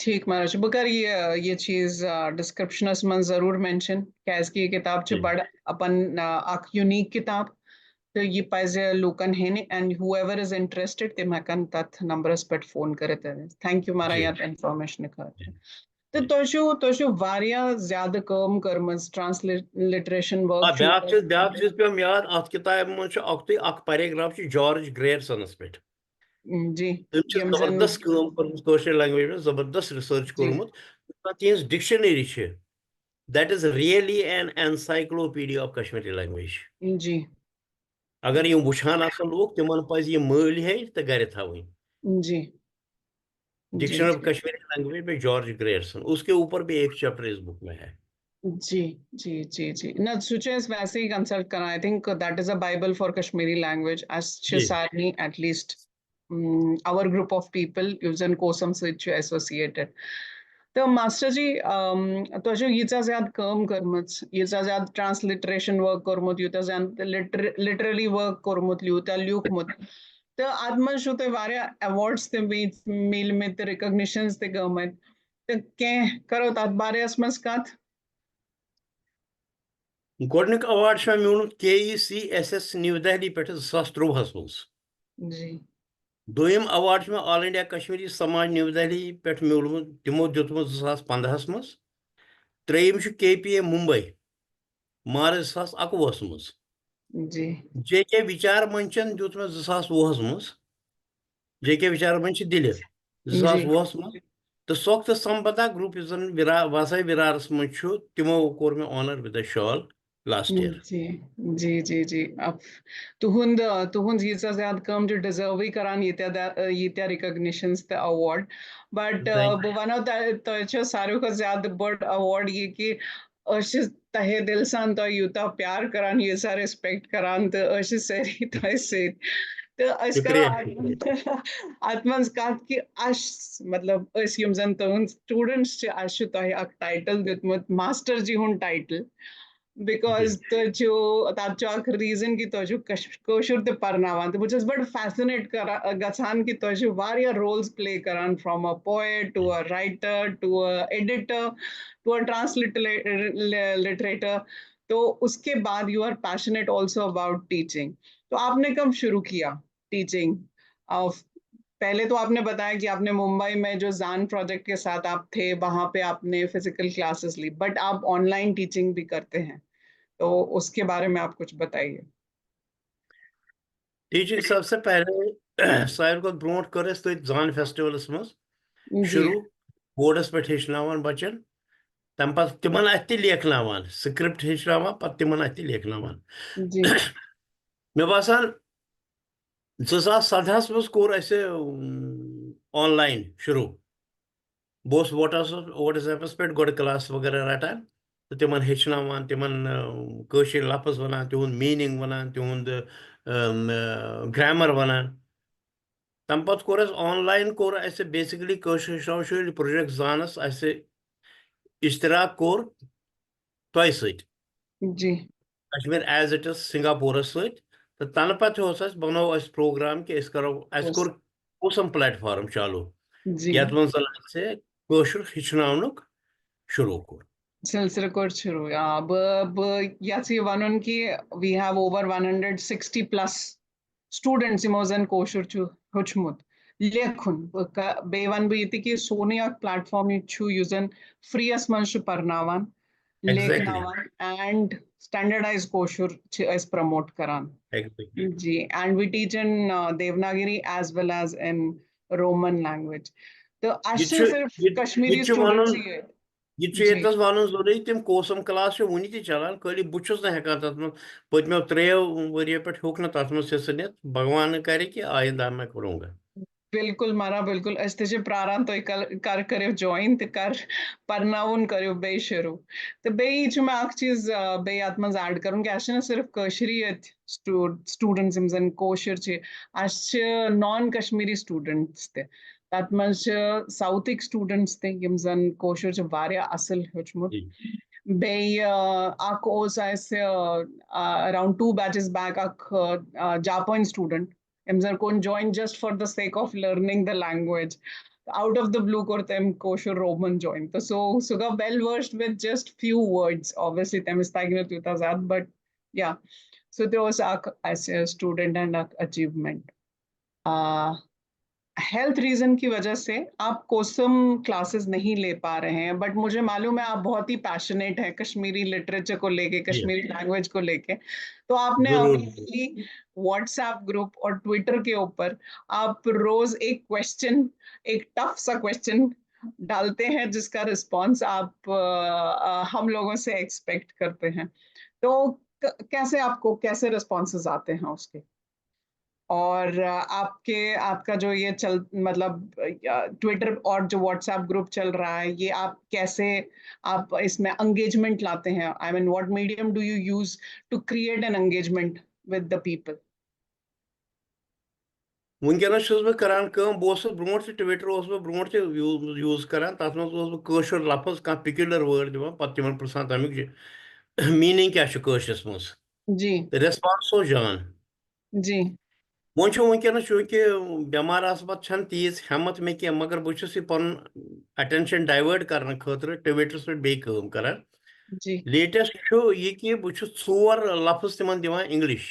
ٹھیٖک مہراج، بہٕ کَرٕ یہِ یہِ چیٖز ڈِسکرپشنَس منٛز ضروٗر مینشن، کیازِ کہِ یہِ کِتاب چھِ ٹھیٖک۔ بَڑٕ پَن آ، اَکھ یوٗنیٖک کِتاب، تہٕ یہِ پَزِ لوٗکَن ہیٚنہِ، and whoever is interested تِم ہٮ۪کَن تَتھ نمبرَس پٮ۪ٹھ فون کٔرِتھ۔ تھینک یوٗ مہراج، جی۔ یَتھ اِنفارمیشنہٕ خٲطرٕ۔ جی۔ تہٕ تۄہہِ چھُو تۄہہِ چھُو واریاہ زیادٕ کٲم کٔرمٕژ ٹرانسلٹریشن آ ورک چھُو بیٛاکھ تۄہہِ۔ چیٖز بیٛاکھ چیٖز پیوٚم یاد، اَتھ کِتابہِ منٛز چھُ اَکھتُے اَکھ پیراگراف چھُ جارج گریئرسنَس پٮ۪ٹھ۔ جی تٔمۍ چھِ یِم زَن زبردست کٲم کٔرمٕژ کٲشِر لینگویج منٛز، زبردست ریسرچ جی۔ کوٚرمُت۔ یۄس تِہنٛز ڈکشنری چھِ، that is really an encyclopedia of Kashmiri language۔ جی اگر یِم وٕچھان آسن لوٗکھ، تِمن پزِ یہِ مٔلۍ ہیٚنۍ تہٕ گرِ تھاوٕنۍ۔ جی جی ڈکشنری آف جی۔ Kashmiri language by George Grierson, اس کے اوپر بھی ایک چیپٹر اس بک میں ہے۔ جی جی جی جی۔ نہ، سُہ چھُ اَسہِ ویسے ہی کنسلٹ کران۔ I think that is a Bible for Kashmiri language. اَسہِ چھِ جی۔ سارنٕے at least our group of people یُس زَن کوسم سۭتۍ چھُ ایسوسیٹڈ۔ تہٕ ماسٹر جی، تۄہہِ چھو ییٖژاہ زیادٕ کٲم کٔرمٕژ، ییٖژاہ زیادٕ ٹرانسلٹریشن ورک کوٚرمُت، یوٗتاہ زیادٕ لٹرلی ورک کوٚرمُت، یوٗتاہ لیوٗکھمُت، تہٕ اتھ منٛز چھُو تۄہہِ واریاہ ایوارڈس تہِ بیٚیہِ میٖلمٕتۍ تہٕ ریکگنیشنز تہِ گٔمٕتۍ۔ تہٕ کینٛہہ کرو تتھ بارس منٛز کتھ۔ گۄڈٕنیُک ایوارڈ چھُ مےٚ میوٗلمُت کے ای سی ایس ایس نِو دہلی پٮ۪ٹھ زٕ ساس ترٛۆوُہَس منٛز۔ جی۔ دوٚیِم ایوارڈ چھُ مےٚ آل انڈیا کشمیری سماج نِو دہلی پٮ۪ٹھ میوٗلمُت، تِمو دیُتمُت زٕ ساس پنٛداہَس منٛز۔ ترٛیٚیِم چھُ کے پی اے ممبئی، مارچ زٕ ساس اَکوُہَس منٛز۔ جی۔ جے کے وچار منچن دیُت مےٚ زٕ ساس وُہَس منٛز۔ جے کے وچار منچ چھِ دِلہِ، زٕ ساس وُہَس منٛز۔ تہٕ سۄکھ تہٕ سمپدا گروپ یُس زن وِرا واساے وِرارس منٛز چھُ، تِمو کوٚر مےٚ آنر وِد اے شال لاسٹ ییر۔ جی جی جی جی۔ اف-، تُہُنٛد تُہُنٛد ییٖژاہ زیادٕ کٲم چھِ ڈِزٲرٕوٕے کران ییٖتیٛاہ دا- ییٖتیٛاہ ریکگنیشنز تہٕ ایوارڈ۔ Bhat Thank you۔ بہٕ ونو تۄہہِ، تۄہہِ چھو ساروی کھۄتہٕ زیادٕ بٔڑ ایوارڈ یہِ کہِ أسۍ چھِ تہہ دِل سان تۄہہِ یوٗتاہ پیار کران، ییٖژاہ ریسپیکٹ کران، تہٕ أسۍ چھِ سٲری تۄہہِ سۭتۍ۔ تہٕ أسۍ کرو شُکریہ، اتھ منٛز، اتھ منٛز کتھ کہِ اسہِ، مطلب، أسۍ یِم زن تُہنٛد سٹوڈنٹس چھِ، اسہِ چھُ تۄہہِ اکھ ٹائٹل دیُتمُت، ماسٹر جی ہُنٛد ٹائٹل۔ Because تۄہہِ چھُو، تتھ چھُ اکھ ریزن کہِ تۄہہِ چھُو کش-، کٲشُر تہِ پرناوان، تہٕ بہٕ چھَس بڑٕ فیسنیٹ کران، گژھان کہِ تۄہہِ چھِو واریاہ roles play کران، from a poet to a writer to a editor to a transliterator۔ تو اس کے بعد you are passionate also about teaching۔ تو آپ نے کب شروع کیا ٹیچنگ؟ آف پہلے تو آپ نے بتایا کہ آپ نے ممبئی میں جو زان پروجیکٹ کے ساتھ آپ تھے، وہاں پہ آپ نے فزیکل کلاسز لی، بٹ آپ آن لائن ٹیچنگ بھی کرتے ہیں، تو اس کے بارے میں آپ کچھ بتائیے۔ ٹیچنگ سب سے پہلے ساروی کھۄتہٕ برونٛٹھ کٔر اَسہِ تٔتھۍ زان فیسٹیولس منٛز جی۔ شروٗع، بورڈس پٮ۪ٹھ ہیٚچھناوان بچن، تمہِ پتہٕ تِمن اتھِ تہِ لیکھناوان، سکرپٹ ہیٚچھناوان، پتہٕ تِمن اتھِ تہِ لیکھناوان۔ جی۔ مےٚ باسان زٕ ساس سدہَس منٛز کوٚر اَسہِ آن لاین شروٗع۔ بہٕ اوسُس واٹس واٹس ایپس پٮ۪ٹھ گۄڈٕ کلاس وغیرہ رٹان تہٕ تِمن ہیٚچھناوان، تِمن، اۭں، کٲشِر لفظ ونان، تِہُنٛد میٖنِنگ ونان، تِہُنٛد، اۭں، گرامر ونان۔ تَمہِ پتہٕ کوٚر اَسہِ آن لاین، کوٚر اَسہِ بیسکلی کٲشُر ہیٚچھناوان شُرۍ پروجیکٹ زانس اَسہِ اشتراک کوٚر تۄہہِ سۭتۍ، جی۔ کشمیر ایز اٹ از سنگاپورس سۭتۍ۔ تہٕ تَنہٕ پتہٕ اوس اَسہِ، بنوو اَسہِ پروگرام کہِ أسۍ کرو، اَسہِ اوس۔ کوٚر کوسم پلیٹ فارم چالو، جی۔ یَتھ منٛز زَن اَسہِ کٲشُر ہیٚچھناونُک شروٗع کوٚر۔ سلسلہٕ کوٚر شروٗع۔ آ، بہٕ، بہٕ یژھٕ یہِ وَنُن کہِ we have over one hundred sixty plus students یِمو زَن کٲشُر چھُ ہیوٚچھمُت لیکھُن۔ بہٕ کا-، بیٚیہِ وَنہٕ بہٕ یہِ تہِ کہِ سونُے اکھ پلیٹ فارم یہِ چھُ یُس زَن فری یَس منٛز چھُ پرناوان، Exactly۔ لیکھناوان، اینڈ سٹینڈرڈایز کٲشُر چھِ أسۍ پرموٹ کران۔ Exactly۔ G, and we teach in Devanagari as well as in Roman language۔ تہٕ اَسہِ یہِ تہِ چھِنہٕ چھُ، صرف یہِ تہِ، کشمیٖری یہِ تہِ چھُ students وَنُن، یٲتۍ۔ یہِ تہِ چھُ جی۔ ییٚتہِ نَس وَنُن ضروٗری، تِم کوسم کلاس چھِ وُنہِ تہِ چلان، خٲلی بہٕ چھُس نہٕ ہٮ۪کان تَتھ منٛز، پٔتمیو ترٛیٚیو ؤرِیو پٮ۪ٹھ ہیوٚک نہٕ تَتھ منٛز حصہٕ نِتھ، بھگوان نہٕ کَرِ کہِ آیندہ میں کروں گا۔ بِلکُل مہراج، بِلکُل۔ أسۍ تہِ چھِ پرٛاران تُہۍ کَر، کَر کٔرِو جویِن تہٕ کَر پَرناوُن کٔرِو بیٚیہِ شروٗع۔ تہٕ بیٚیہِ چھُ مےٚ اَکھ چیٖز، آ، بیٚیہِ اَتھ منٛز ایڈ کَرُن کہِ اَسہِ چھِنہٕ صرف کٲشرِی یٲتۍ سٹوٗ-، سٹوٗڈنٛٹٕس یِم زَن کٲشِر چھِ، اَسہِ چھِ نان کشمیٖری سٹوٗڈنٛٹٕس تہِ۔ تَتھ منٛز چھِ ساوتھٕکۍ سٹوٗڈنٛٹٕس تہِ یِم زَن کٲشُر چھِ واریاہ اَصٕل ہیوٚچھمُت۔ جی۔ بیٚیہِ، آ، اَکھ اوس اَسہِ، آ، around two batches back اَکھ، آ، جاپٲنۍ سٹوٗڈنٛٹ، أمۍ زَن کوٚر join just for the sake of learning the language۔ Out of the blue کوٚر تٔمۍ کٲشُر رومن join. تہٕ so سُہ گوٚو well versed with just few words. Obviously تٔمِس تَگہِ نہٕ تیوٗتاہ زیادٕ, but yeah, سُہ تہِ اوس اکھ اَسہِ student and اکھ achievement. آ, health reason کی وجہ سے آپ کوسم classes نہیں لے پا رہے ہیں, but مجھے معلوم ہے آپ بہت ہی passionate ہیں کشمیری لٹریچر کو لے کے, کشمیری لینگویج کو لے کے. تو آپ نے ضرور. Obviously WhatsApp گروپ اور ٹویٹر کے اوپر آپ روز ایک کوشچن, ایک ٹف سا کوشچن ڈالتے ہیں جس کا رسپانس آپ آ, ہم لوگوں سے ایکسپیکٹ کرتے ہیں. تو ک- کیسے آپ کو, کیسے رسپانسز آتے ہیں اس کے؟ اور آ, آپ کے, آپ کا جو یہ چل, مطلب ٹویٹر اور جو واٹس ایپ گروپ چل رہا ہے, یہ آپ کیسے, آپ اس میں انگیجمنٹ لاتے ہیں? I mean, what medium do you use to create an engagement with the people? وٕنکیٚنَس چھُس بہٕ کران کٲم، بہٕ اوسُس برونٛٹھ تہِ ٹویٹر اوسُس بہٕ برونٛٹھ تہِ یوٗز یوٗز کران، تَتھ منٛز اوسُس بہٕ کٲشُر لفظ کانٛہہ peculiar word دِوان، پَتہٕ تِمن پرٛژھان تَمیُک یہِ meaning کیٛاہ چھُ کٲشرِس منٛز۔ جی. تہٕ response اوس جان۔ جی۔ وۄنۍ چھُ وٕنکیٚنَس چوٗنٛکہِ بٮ۪مار آسہٕ پَتہٕ چھَنہٕ تیٖژ ہٮ۪مَتھ مےٚ کینٛہہ، مگر بہٕ چھُس یہِ پَنُن attention divert کرنہٕ خٲطرٕ ٹویٹرَس پٮ۪ٹھ بیٚیہِ کٲم کران۔ جی۔ Latest چھُ یہِ کہِ بہٕ چھُس ژور لفظ تِمن دِوان English۔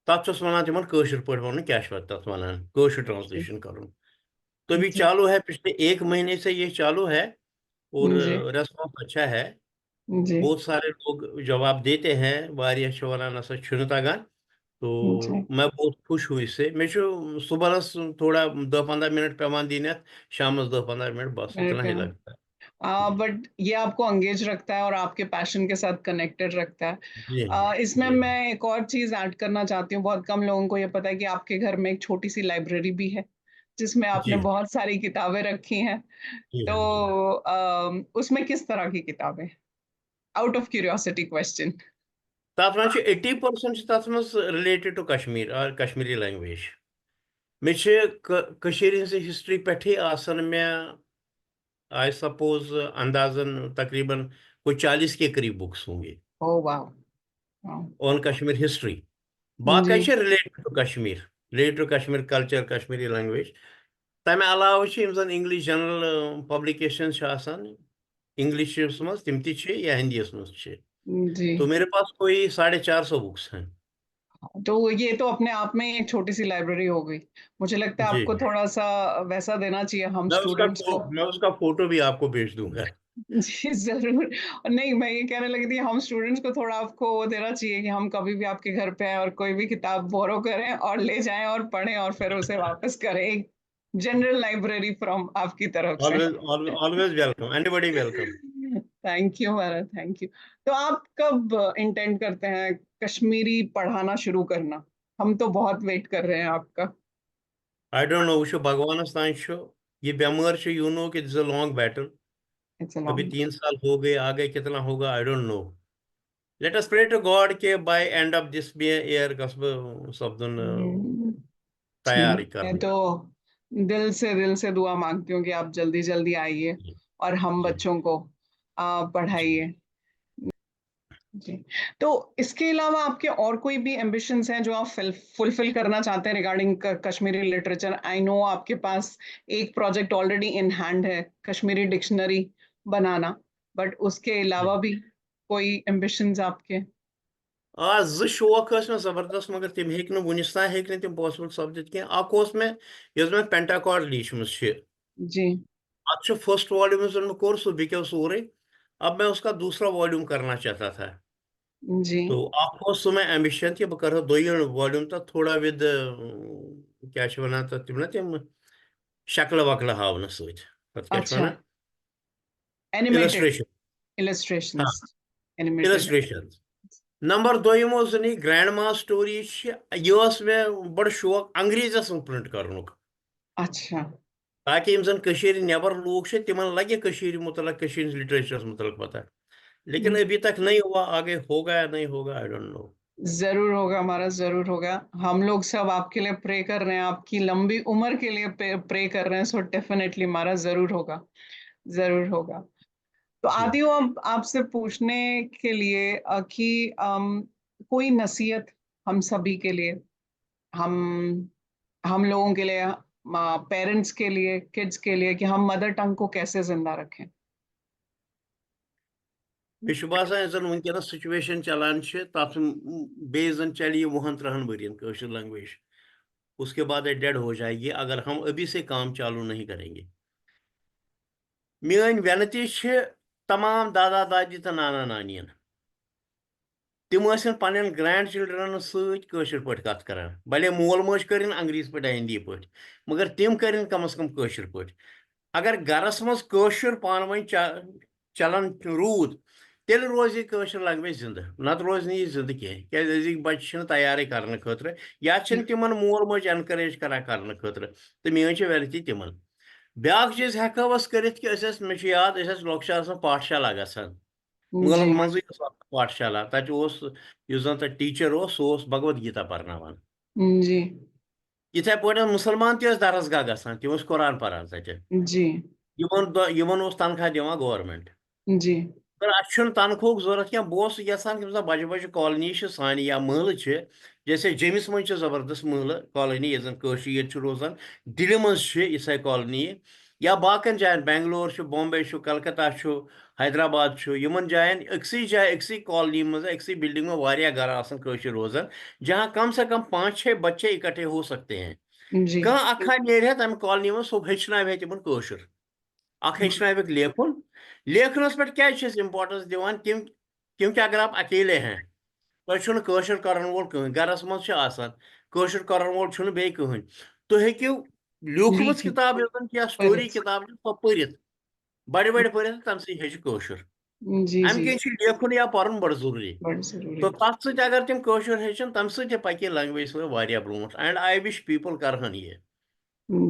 تَتھ چھُس وَنان تِمن کٲشِر پٲٹھۍ وَنُن، کیٛاہ چھُ تَتھ وَنان، کٲشُر translation کرُن۔ تو بھی جی۔ چالو ہے، پچھلے ایک مہینے سے یہ چالو ہے اور جی۔ response اچھا ہے۔ جی۔ بہت سارے لوگ جواب دیتے ہیں، واریاہ چھِ وَنان، نہ سا چھُنہٕ تَگان۔ تو جی۔ میں بہت خوش ہوں اس سے۔ مےٚ چھُ صُبحَس تھوڑا دَہ پنٛداہ منٹ پٮ۪وان دِنۍ اَتھ، شامَس دَہ پنٛداہ منٹ، بس اتنا ہی بِلکُل۔ لگتا ہے۔ آ، بٹ یہ آپ کو انگیج رکھتا ہے اور آپ کے پیشن کے ساتھ کنیکٹڈ رکھتا ہے۔ جی، آ، اس میں جی۔ میں ایک اور چیز ایڈ کرنا چاہتی ہوں، بہت کم لوگوں کو یہ پتا ہے کہ آپ کے گھر میں ایک چھوٹی سی لائبریری بھی ہے، جس میں آپ نے جی۔ بہت ساری کتابیں رکھی ہیں۔ جی، تو، جی۔ آم، اس میں کس طرح کی کتابیں؟ Out of curiosity question. تَتھ منٛز چھُ eighty percent چھُ تَتھ منٛز related to Kashmir or Kashmiri language۔ مےٚ چھِ کٔ-، کٔشیٖرِ ہٕنٛزِ history پٮ۪ٹھٕے آسان مےٚ، I suppose، اندازن تقریباً کوئی چالیس کے قریب books ہوں گے۔ Oh, wow. Wow. On Kashmir history۔ باقٕے جی۔ چھِ related to Kashmir، related to Kashmir culture, Kashmiri language۔ تَمہِ علاوٕ چھِ یِم زَن English general، اۭں، publications چھِ آسان، English منٛز تِم تہِ چھِ یا ہندی یَس منٛز چھِ۔ جی۔ تو میرے پاس کوئی ساڑھے چار سو books ہیں۔ تو یہ تو اپنے آپ میں ایک چھوٹی سی لائبریری ہو گئی۔ مجھے لگتا ہے آپ جی۔ کو تھوڑا سا ویسا دینا چاہیے ہم میں اس کا اسٹوڈنٹس کو۔ فو-، میں اس کا فوٹو بھی آپ کو بھیج دوں گا۔ جی، ضرور۔ نہیں، میں یہ کہنے لگی تھی، ہم اسٹوڈنٹس کو تھوڑا آپ کو وہ دینا چاہیے کہ ہم کبھی بھی آپ کے گھر پہ آئیں اور کوئی بھی کتاب بورو کریں اور لے جائیں اور پڑھیں اور پھر اسے واپس کریں۔ ایک جنرل لائبریری فرام آپ کی طرف سے۔ Always, always, always welcome. Anybody welcome. Thank you Maharaj, thank you. تو آپ کب انٹینڈ کرتے ہیں کشمیری پڑھانا شروع کرنا؟ ہم تو بہت ویٹ کر رہے ہیں آپ کا۔ I don't know، وٕچھو، بھگوانس تام چھُ۔ یہِ بٮ۪مٲرۍ چھِ، you know کہ it's a long battle۔ It's a long ابھی تین سال ہو گئے، آگے کتنا ہوگا، I don't know۔ Let us pray to God کہ by end of this year گژھٕ بہٕ سپدُن، ہم، تیار جی، کرنہٕ۔ میں تو دل سے، دل سے دعا مانگتی ہوں کہ آپ جلدی جلدی آئیے اور ہم جی۔ بچوں کو، آ، پڑھائیے۔ جی۔ تو اس کے علاوہ آپ کے اور کوئی بھی ایمبیشنز ہیں جو آپ فل-، فلفل کرنا چاہتے ہیں ریگارڈنگ ک-، کشمیری لٹریچر؟ آئی نو آپ کے پاس ایک پروجیکٹ آلریڈی ان ہینڈ ہے، کشمیری ڈکشنری بنانا، بٹ اس کے علاوہ بھی کوئی ایمبیشنز آپ کے؟ آ، زٕ شوق ٲسۍ مےٚ زبردست، مگر تِم ہیٚکۍ نہٕ وُنِس تام ہیٚکۍ نہٕ تِم possible سپدِتھ کینٛہہ۔ اکھ اوس مےٚ، یۄس مےٚ پینٹاکارڈ لیٖچھمٕژ چھِ۔ جی۔ اتھ چھُ first volume یُس زن مےٚ کوٚر، سُہ بِکیو سورُے۔ اب میں اس کا دوسرا volume کرنا چاہتا تھا۔ جی۔ تو اکھ اوس سُہ مےٚ ایمبیشن کہِ بہٕ کرٕ ہا دوٚیِم volume تتھ تھوڑا with، اۭں، کیٛاہ چھِ ونان تتھ، تِم نا تِم شکلہٕ وکلہٕ ہاونہٕ سۭتۍ۔ تتھ کیٛاہ چھِ اچھا۔ ونان؟ اینیمیٹڈ۔ Illustration۔ Illustrations۔ ہاں۔ اینیمیٹڈ۔ Illustration۔ نمبر دوٚیِم اوس زن یہِ گرینڈ ما سٹوری چھِ، یہِ اوس مےٚ بڑٕ شوق انگریزس منٛز پرنٹ کرنُک۔ اچھا۔ تاکہ یِم زن کٔشیٖرِ نٮ۪بر لوٗکھ چھِ، تِمن لگہِ کٔشیٖر متعلق، کٔشیٖرِ ہٕنٛز لٹریچرس متعلق پتہ۔ لیکن ہم۔ ابھی تک نہیں ہوا، آگے ہوگا یا نہیں ہوگا، I don't know۔ ضرور ہوگا ہمارا، ضرور ہوگا۔ ہم لوگ سب آپ کے لیے پرے کر رہے ہیں، آپ کی لمبی عمر کے لیے پرے، پرے کر رہے ہیں۔ سو ڈیفینیٹلی ہمارا ضرور ہوگا، ضرور ہوگا۔ تو جی۔ آتی ہوں اب آپ سے پوچھنے کے لیے، آ، کہ، ام، کوئی نصیحت ہم سبھی کے لیے، ہم، ہم لوگوں کے لیے، पेरेंट्स के लिए, किड्स के लिए, कि हम मदर टंग को कैसे जिंदा रखें? مےٚ چھُ باسان یۄس زَن وٕنکیٚنَس سُچویشَن چَلان چھِ تَتھ بیٚیہِ زَن چَلہِ یہِ وُہَن تٕرٛہَن ؤرِیَن کٲشِر لینگویج، اس کے بعد یہ ڈیڈ ہو جائے گی اگر ہم ابھی سے کام چالو نہیں کریں گے۔ میٲنۍ وٮ۪نتی چھِ تمام دادا دادی تہٕ نانا نانین۔ تِم ٲسِن پننٮ۪ن گرینڈ چلڈرنس سۭتۍ کٲشِر پٲٹھۍ کتھ کران، بھلے مول موج کٔرِن انگریزی پٲٹھۍ یا ہندی پٲٹھۍ، مگر تِم کٔرِن کم از کم کٲشِر پٲٹھۍ۔ اگر گرس منٛز کٲشُر پانہٕ ؤنۍ چا-، چلان روٗد، تیٚلہِ روزِ یہِ کٲشِر لینگویج زِندٕ، نتہٕ روزِ نہٕ یہِ زِندٕ کینٛہہ، کیازِ أزِکۍ بچہِ چھِنہٕ تیارٕے کرنہٕ خٲطرٕ، یا چھِنہٕ تِمن مول موج انکریج کران کرنہٕ خٲطرٕ۔ تہٕ میٲنۍ چھِ وٮ۪نتی تِمن۔ بیٛاکھ چیٖز ہٮ۪کو أسۍ کٔرِتھ کہِ أسۍ ٲسۍ، مےٚ چھُ یاد، أسۍ ٲسۍ لۄکچارس منٛز پاٹھشالا گژھان۔ مٲلَن جی۔ منٛزٕے اوس اکھ پاٹھشالا، تَتہِ اوس یُس زَن تَتہِ ٹیٖچر اوس، سُہ اوس بھگوت گیٖتا پرناوان۔ جی۔ یِتھے پٲٹھۍ مُسلمان تہِ ٲسۍ درسگاہ گژھان، تِم ٲسۍ قرآن پران تَتہِ۔ جی۔ یِمن دۄ-، یِمن اوس تنخواہ دِوان گورنمنٹ۔ جی۔ مگر اَسہِ چھُنہٕ تنخواہُک ضوٚرَتھ کینٛہہ، بہٕ اوسُس یَژھان کہِ یِم زَن بَجہِ بَجہِ کالنی چھِ سانہِ یا محلہٕ چھِ، جیسے جیٚمِس منٛز چھِ زبردست محلہٕ کالنی، ییٚتہِ زَن کٲشِر ییٚتہِ چھِ روزان، دِلہِ منٛز چھِ یِژھے کالنی، یا باقین جاین، بنگلور چھُ، بمبے چھُ، کلکتہ چھُ، حیدرآباد چھُ، یِمن جاین أکسٕے جایہِ، أکسٕے کالنی منٛز، أکسٕے بلڈنگ منٛز واریاہ گرٕ آسان کٲشِر روزان، جہاں کم سے کم پانچ چھ بچے اکٹھے ہو سکتے ہیں۔ جی۔ کانٛہہ اکھ ہا نیرِ ہا تمہِ کالنی منٛز، سُہ ہیٚچھناوِ ہا تِمن کٲشُر۔ اکھ ہیٚچھنٲوِکھ لیکھُن۔ لیکھنس پٮ۪ٹھ کیازِ چھِ أسۍ امپورٹنس دِوان؟ کیوں-، کیونکہ اگر آپ اکیلے ہیں، تۄہہِ چھُنہٕ کٲشُر کرن وول کٕہٕنۍ، گرس منٛز چھُ آسان، کٲشُر کرن وول چھُنہٕ بیٚیہِ کٕہٕنۍ۔ تُہۍ ہیٚکِو لیوٗکھمٕژ لیکھِتھ۔ کِتاب یۄس زن کینٛہہ سٹوری پٔرِتھ۔ کِتاب چھِ، سۄ پٔرِتھ، بڑِ بڑِ پٔرِتھ، تَمہِ سۭتۍ ہیٚچھِ کٲشُر۔ جی، اَمہِ جی۔ کِنۍ چھُ لیکھُن یا پَرُن بڑٕ ضروٗری۔ بڑٕ ضروٗری۔ تہٕ تَتھ سۭتۍ اگر تِم کٲشُر ہیٚچھن، تَمہِ سۭتۍ تہِ پَکہِ یہِ لینگویج سٲنۍ واریاہ برونٛٹھ۔ And I wish people کرہن یہِ۔ یہِ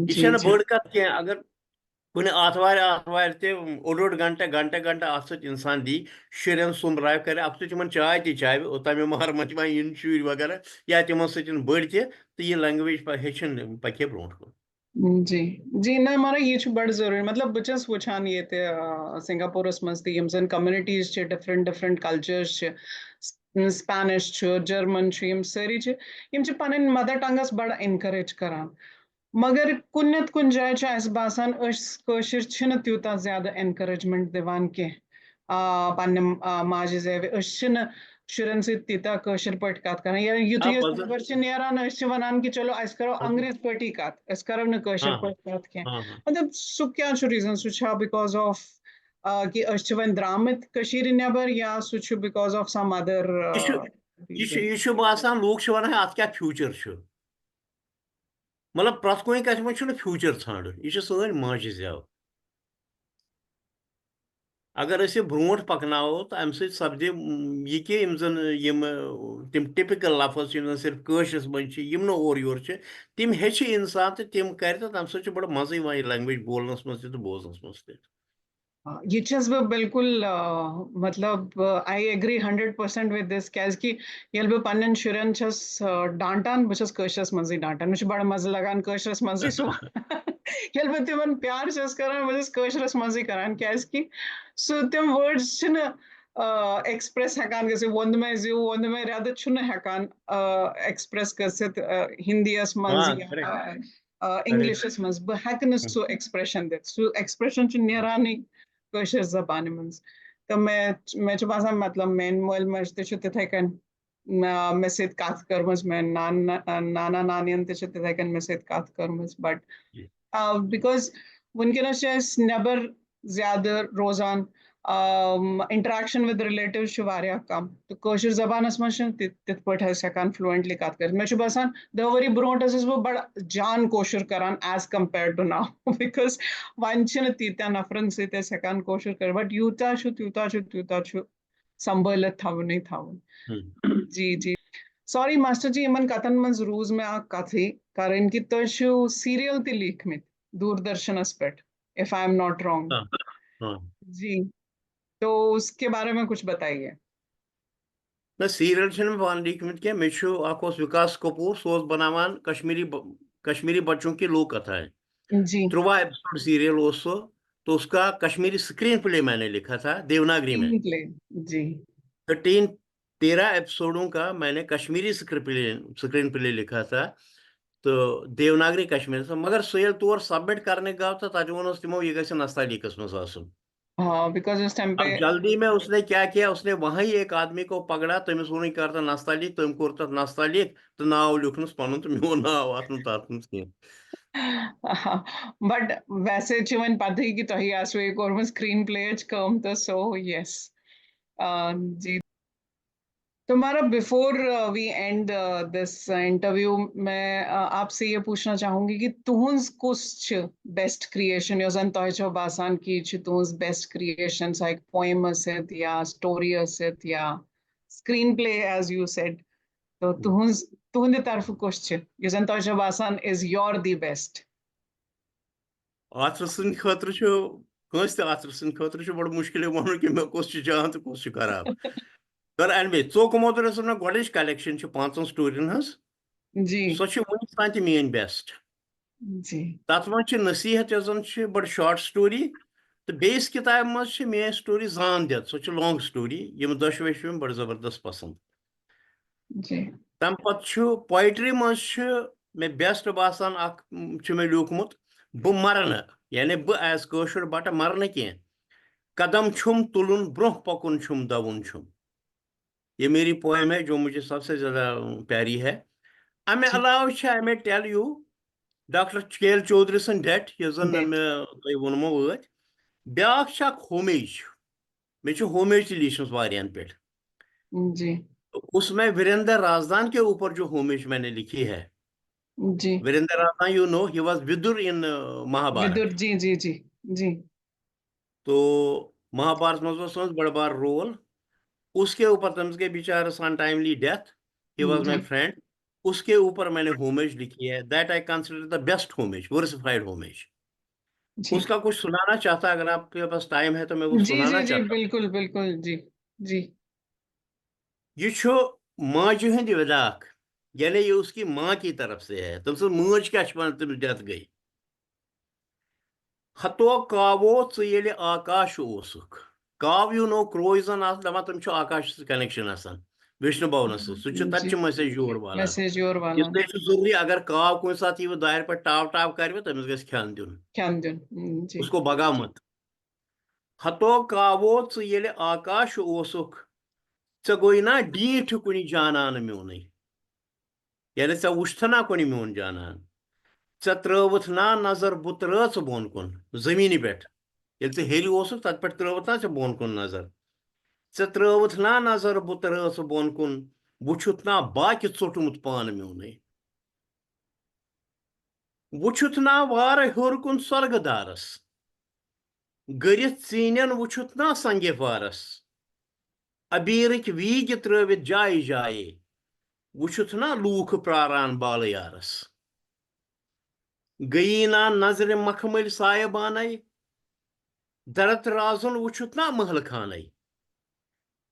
جی، چھَنہٕ جی۔ بٔڑ کَتھ کینٛہہ، اگر کُنہِ آتھوارِ آتھوارِ تہِ اوٚڑ اوٚڑ گھنٹہٕ، گھنٹہٕ گھنٹہٕ اَتھ سۭتۍ اِنسان دی، شُرٮ۪ن سُمبراوِ، کَرِ اَتھ سۭتۍ یِمَن چاے تہِ چاوِ، اوٚتام یِم مَہر منٛز چھِ یِوان یِن شُرۍ وغیرہ، یا تِمَن سۭتۍ یِن بٔڑۍ تہِ، تہٕ یہِ لینگویج پَ-، ہیٚچھِن، پَکہِ ہے برونٛٹھ کُن۔ جی۔ جی، نہ، مطلب، یہِ چھُ بڑٕ ضروٗری۔ مطلب، بہٕ چھَس وٕچھان ییٚتہِ، آ، سنگاپورس منٛز تہِ یِم زَن کمیونٹیٖز چھِ، ڈفرنٹ ڈفرنٹ کلچٲرٕز چھِ، س-، سپینش چھُ، جرمن چھُ، یِم سٲری چھِ، یِم چھِ پنٕنۍ مدر ٹنگس بڑٕ انکریج کران۔ مگر کُنہِ نتہٕ کُنہِ جایہِ چھُ اَسہِ باسان، أسۍ کٲشِر چھِنہٕ تیوٗتاہ زیادٕ انکریجمنٹ دِوان کینٛہہ، آ، پننہِ، آ، ماجہِ زیوِ۔ أسۍ چھِنہٕ شُرٮ۪ن سۭتۍ تیٖتیٛاہ کٲشِر پٲٹھۍ کَتھ کَران۔ یا یُتھُے آ، أسۍ پَزَن۔ نٮ۪بَر چھِ نیران، أسۍ چھِ وَنان کہِ چلو، اَسہِ کَرو آ۔ انگریٖزۍ پٲٹھی کَتھ، أسۍ کَرو نہٕ کٲشِر آ۔ پٲٹھۍ کَتھ کینٛہہ۔ آ، آ۔ مطلب، سُہ کیٛاہ چھُ ریٖزَن؟ سُہ چھا because of، آ، کہِ أسۍ چھِ وۄنۍ درٛامٕتۍ کٔشیٖرِ نٮ۪بَر، یا سُہ چھُ because of some other، یہِ چھُ، آ، یہِ چھُ، reason؟ یہِ چھُ باسان، لوٗکھ چھِ وَنان، اَتھ کیٛاہ future چھُ؟ مطلب، پرٛٮ۪تھ کُنہِ کَتھِ منٛز چھُنہٕ future ژھانٛڈُن۔ یہِ چھِ سٲنۍ ماجہِ زٮ۪و۔ اگر أسۍ یہِ برونٛٹھ پَکناوو، تہٕ اَمہِ سۭتۍ سَپدِ، م، یہِ کہِ یِم زَن یِم، تِم typical لفظ چھِ، یِم زَن صرف کٲشرِس منٛز چھِ، یِم نہٕ اورٕ یورٕ چھِ، تِم ہیٚچھِ اِنسان تہٕ تِم کَرِ، تہٕ تَمہِ سۭتۍ چھُ بَڑٕ مَزٕ یِوان یہِ language بولنَس منٛز تہِ تہٕ بوزنَس منٛز تہِ۔ آ، یہِ چھَس بہٕ بِلکُل، آ، مطلب، آ، I agree hundred percent with this، کیٛازِکہِ ییٚلہِ بہٕ پنٛنٮ۪ن شُرٮ۪ن چھَس، آ، ڈانٛٹان، بہٕ چھَس کٲشرِس منٛزٕے ڈانٛٹان۔ مےٚ چھُ بَڑٕ مَزٕ لَگان کٲشرِس منٛزٕے سُہ۔ ییٚلہِ بہٕ تِمَن پیار چھَس کَران، بہٕ چھَس کٲشرِس منٛزٕے کَران، کیٛازِکہِ سُہ تِم words چھِنہٕ، آ، express ہٮ۪کان گٔژھِتھ۔ ووٚن مےٚ زِ، ووٚن مےٚ رٮ۪تہٕ چھُنہٕ ہٮ۪کان، آ، express گٔژھِتھ، آ، ہِندیَس منٛز آ، یا، correct۔ آ، آ، correct۔ اِنگلِشَس منٛز۔ بہٕ ہٮ۪کہٕ نہٕ سُہ expression دِتھ۔ سُہ expression چھُ نیرانٕے کٲشِر زبانہِ منٛز۔ تہٕ مےٚ، مےٚ چھُ باسان، مطلب، میٛٲنۍ مٲلۍ مٲج تہِ چھِ تِتھَے کٔنۍ، آ، مےٚ سۭتۍ کَتھ کٔرمٕژ، میٛٲنۍ نان-، نانا نانِیَن تہِ چھِ تِتھَے کٔنۍ مےٚ سۭتۍ کَتھ کٔرمٕژ۔ But، جی۔ آ، because وٕنکیٚنَس چھِ أسۍ نٮ۪بَر زیادٕ روزان، آم، interaction with relatives چھُ واریاہ کم، تہٕ کٲشِر زبانَس منٛز چھِنہٕ تہِ-، تِتھ پٲٹھۍ أسۍ ہٮ۪کان fluently کَتھ کٔرِتھ۔ مےٚ چھُ باسان، دَہ ؤری برونٛٹھ ٲسٕس بہٕ بَڑٕ جان کٲشُر کَران as compared to now، because وۄنۍ چھِنہٕ تیٖتیٛاہ نفرَن سۭتۍ أسۍ ہٮ۪کان کٲشُر کٔرِتھ، but یوٗتاہ چھُ، تیوٗتاہ چھُ، تیوٗتاہ چھُ سنبھٲلِتھ تھاوُنٕے تھاوُن۔ ہُم۔ جی، جی۔ Sorry ماسٹر جی، یِمَن کَتھَن منٛز روٗز مےٚ اَکھ کَتھٕے کَرٕنۍ کہِ تُہۍ چھِو serial تہِ لیٖکھمٕتۍ دوٗردَرشَنَس پٮ۪ٹھ، if I am not wrong۔ ہاں، ہاں۔ جی۔ تو اس کے بارے میں کچھ بتائیے۔ نہ، serial چھِنہٕ مےٚ پانہٕ لیٖکھمٕتۍ کینٛہہ، مےٚ چھُ، اَکھ اوس وِکاس کپوٗر، سُہ اوس بناوان کشمیٖری ب-، کشمیٖری بچوں کی لوک کتھائیں۔ جی۔ تُرٛواہ episode serial اوس سُہ، تو اس کا کشمیٖری screenplay میں نے لکھا تھا دیوناگری میں۔ Screenplay، جی۔ Thirteen، تیرہ episodeوں کا میں نے کشمیٖری screenplay، screenplay لکھا تھا۔ تہٕ دیوناگری کشمیرس منٛز۔ مگر سُہ ییٚلہِ تور سبمٹ کرنہِ گوٚو، تہٕ تتہِ ووٚنُس تِمو، یہِ گژھِ نستعلیقس منٛز آسُن۔ ہاں، because اس ٹائم اب پہ جلدی میں اس نے کیا کیا، اس نے وہیں ایک آدمی کو پکڑا، تٔمِس ووٚنُن، کر تہٕ نستعلیق، تٔمۍ کوٚر تتھ نستعلیق تہٕ ناو لیوٗکھنَس پنُن، تہٕ میون ناو آو نہٕ تتھ منٛز کینٛہہ۔ بٹ ویسے چھِ وۄنۍ پتہٕے کہِ تۄہہِ آسوٕ یہِ کوٚرمُت screen play یَچ کٲم تہٕ so yes. آ، جی۔ تمہارا before we end this interview میں آ، آپ سے یہ پوچھنا چاہوں گی کہ تُہنٛز کُس چھِ best creation یۄس زن تۄہہِ چھو باسان کہِ یہِ چھِ تُہنٛز best creation، سۄ ہیٚکہِ poem ٲسِتھ یا story ٲسِتھ یا screen play as you said. تو تُہنٛز تُہنٛدِ طرفہٕ کُس چھِ یُس زن تۄہہِ چھو باسان is your the best؟ Author سٕنٛدِ خٲطرٕ چھُ، کٲنٛسہِ تہِ آتھر سٕنٛدِ خٲطرٕ چھُ بڑٕ مُشکِل یہِ وَنُن کہِ مےٚ کُس چھُ جان تہٕ کُس چھُ خراب۔ مگر اَنہِ مےٚ ژوٚک مۄدُر ٲسٕم نہ گۄڈٕنِچ collection چھِ پانٛژن story ین ہٕنٛز، جی۔ سۄ چھِ وُنیُک تام تہِ میٲنۍ best۔ جی۔ تَتھ منٛز چھِ نصیحت یۄس زَن چھِ بڑٕ short story، تہٕ بیٚیِس کِتابہِ منٛز چھِ میٲنۍ story زان دِتھ، سۄ چھِ long story، یِم دۄشوے چھِ مےٚ بڑٕ زبردست پسنٛد۔ جی۔ تَمہِ پتہٕ چھُ poetry منٛز چھُ مےٚ best باسان اکھ، م، چھُ مےٚ لیوٗکھمُت، بہٕ مرٕ نہٕ، یعنی بہٕ as کٲشُر بٹہٕ مرٕ نہٕ کینٛہہ۔ قدم چھُم تُلُن، برٛونٛہہ پکُن چھُم، دَوُن چھُم۔ یہ میری poem ہے جو مجھے سب سے زیادہ، م، پیاری ہے۔ اَمہِ جی۔ علاوٕ چھِ، I may tell you، doctor Chakeel Chaudhary سٕنٛز debt، یۄس زن Debt۔ مےٚ تۄہہِ ووٚنمو ٲدۍ۔ بیٛاکھ چھِ اکھ homage۔ مےٚ چھِ homage تہِ لیٖچھمٕژ واریاہن پٮ۪ٹھ۔ جی۔ اس میں وریندر رازدان کے اوپر جو homage میں نے لکھی ہے، جی۔ Virender Razdan, you know, he was Vidur in, uh, Mahabharata. وِدُر، جی، جی، جی، جی۔ تو مہابھارت منٛز اوس تٔمِس بڑٕ بار role۔ اس کے اوپر، تٔمِس گٔے بیچارس untimely death، he was my G. friend۔ اس کے اوپر میں نے homage لکھی ہے، that I consider the best homage, versified homage. جی۔ اس کا کچھ سنانا چاہتا، اگر آپ کے پاس time ہے تو میں وہ جی، سنانا جی، جی، چاہتا۔ بالکل، بالکل، جی، جی۔ یہ چھُ ماجہِ ہُنٛد وداع، یعنی یہ اس کی ماں کی طرف سے ہے۔ تٔمۍ سٕنٛز مٲج کیٛاہ چھِ ونان، تٔمِس death گٔے۔ ہتو کاوو ژٕ ییٚلہِ آکاش اوسُکھ۔ کاو، you know, کرٛو یُس زن آسان، دپان تِم چھِ آکاشس سۭتۍ connection آسان، وشنو بھونس سۭتۍ۔ سُہ چھُ، تتہِ جی۔ چھُ message یور والان۔ Message یور والان۔ اس لیے چھُ ضروٗری، اگر کاو کُنہِ ساتہٕ یِیہِ دارِ پٮ۪ٹھ ٹاو ٹاو کرِ، تٔمِس گژھِ کھٮ۪ن دیُن۔ کھٮ۪ن دیُن۔ ہم، جی۔ اس کو بگاو مت۔ ہتو کاوو ژٕ ییٚلہِ آکاش اوسُکھ، ژےٚ گوٚے نا ڈیٖٹھ کُنہِ جانان میونُے؟ یعنی ژےٚ وُچھتھ نا کُنہِ میون جانان؟ ژےٚ ترٲوتھ نا نظر بُتہٕ رٲژ بۄن کُن زمینہِ پٮ۪ٹھ؟ ییٚلہِ ژٕ ہیٚرِ اوسُکھ، تتھ پٮ۪ٹھ ترٲوتھ نا ژےٚ بۄن کُن نظر؟ ژےٚ ترٲوتھ نا نظر بُتہٕ رٲژ بۄن کُن، وُچھُتھ نا باقہِ ژوٚٹمُت پان میونُے؟ وُچھُتھ نا وارٕ ہیوٚر کُن سۄرگہٕ دارس؟ گٔرِتھ ژیٖنٮ۪ن وُچھُتھ نا سنگہِ فارس؟ ابیٖرٕکۍ ویٖگۍ ترٲوِتھ جایہِ جایہِ، وُچھُتھ نا لوٗکھ پراران بالہٕ یارس؟ گٔیی نا نظرِ مخمٔلۍ سایبانَے؟ درت رازُن وُچھُتھ نا محلہٕ خانَے؟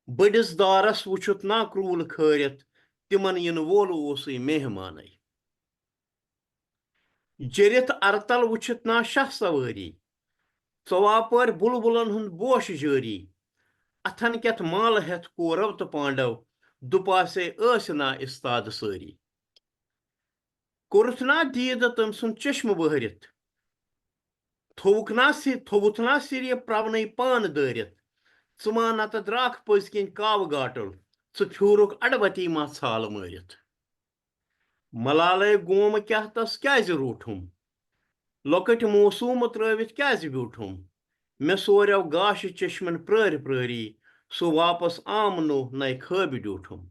بٔڑِس دارس وُچھُتھ نا کرٛوٗل کھٲرِتھ، تِمن یِنہٕ وول اوسُے مہمانَے؟ جٔرِتھ ارتل وُچھِتھ نا شاہ سوٲری؟ ژواپٲرۍ بُلبُلن ہُنٛد بوش جٲری؟ اتھن کٮ۪تھ مالہٕ ہٮ۪تھ کورو تہٕ پانڈو، دُپاسے ٲسۍ نا استاد سٲری؟ کوٚرُتھ نا دیٖدٕ تٔمۍ سُنٛد چشمہٕ وٲرِتھ؟ تھووُکھ نا سِ-، تھووُتھ نا سِرِ پرٛونَے پان دٲرِتھ؟ ژٕ ما نتہٕ درٛاکھ پٔزۍ کِنۍ کاوٕ گاٹُل، ژٕ پھیوٗرُکھ اَڈوَتی ما ژھالہٕ مٲرِتھ؟ ملالے گوم کیٛاہ تس کیٛازِ روٗٹھُم؟ لۄکٕٹۍ موسوٗم ترٲوِتھ کیٛازِ بیوٗٹھُم؟ مےٚ سورٮ۪و گاشہِ چشمن پرٛٲرۍ پرٛٲری، سُہ واپس آم نوٚو نَے خٲبہِ ڈیوٗٹھُم۔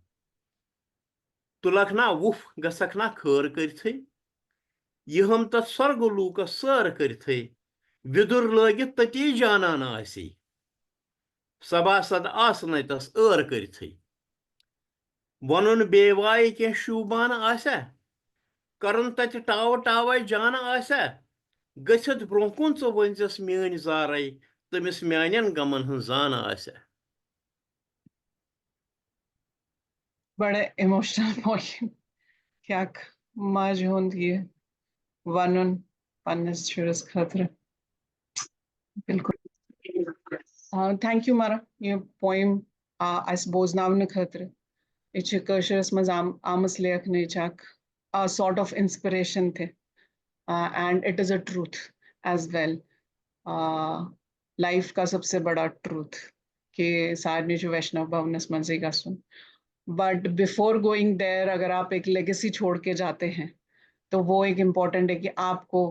تُلکھ نا وُپھ گژھکھ نا خٲر کٔرتھٕے؟ یِہم تتھ سۄرگہٕ لوٗکس سٲر کٔرتھٕے، وِدُر لٲگِتھ تٔتی جانان آسی۔ سبا سد آسنے تس ٲر کٔرتھٕے۔ ونُن بے وایہِ کینٛہہ شوٗبان آسہ، کرُن تتہِ ٹاو ٹاوے جانہٕ آسہ، گٔژھِتھ برونٛہہ کُن ژٕ ؤنۍزٮ۪س میٲنۍ زارے، تٔمِس میانٮ۪ن غمن ہٕنٛز زانہٕ آسہ۔ بڑٕ emotional poem۔ کیٛاہ ماجہِ ہُنٛد یہِ ونُن پننِس شُرِس خٲطرٕ۔ بالکل۔ آ، thank you مارا، یہِ poem، آ، اسہِ بوزناونہٕ خٲطرٕ۔ یہِ چھِ کٲشرِس منٛز آم-، آمٕژ لیکھنٕچ اکھ sort of inspiration थे, and it is a truth as well. Life का सबसे बड़ा ट्रूथ कि सारणी जो वैष्णव भवनस मंजरी का सुन, बट बिफोर गोइंग देयर, अगर आप एक लेगेसी छोड़ के जाते हैं तो वो एक इम्पॉर्टेंट है कि आपको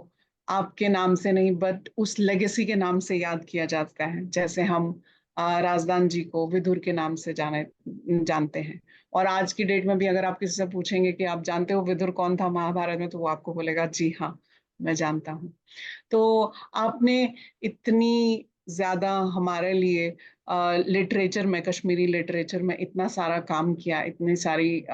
आपके नाम से नहीं, बट उस लेगेसी के नाम से याद किया जाता है। जैसे हम राजदान जी को विदुर के नाम से जाने जानते हैं, और आज की डेट में भी अगर आप किसी से पूछेंगे कि आप जानते हो विदुर कौन था महाभारत में, तो वो आपको बोलेगा जी हाँ, मैं जानता हूँ। तो आपने इतनी ज्यादा हमारे लिए लिटरेचर में, कश्मीरी लिटरेचर में इतना सारा काम किया, इतनी सारी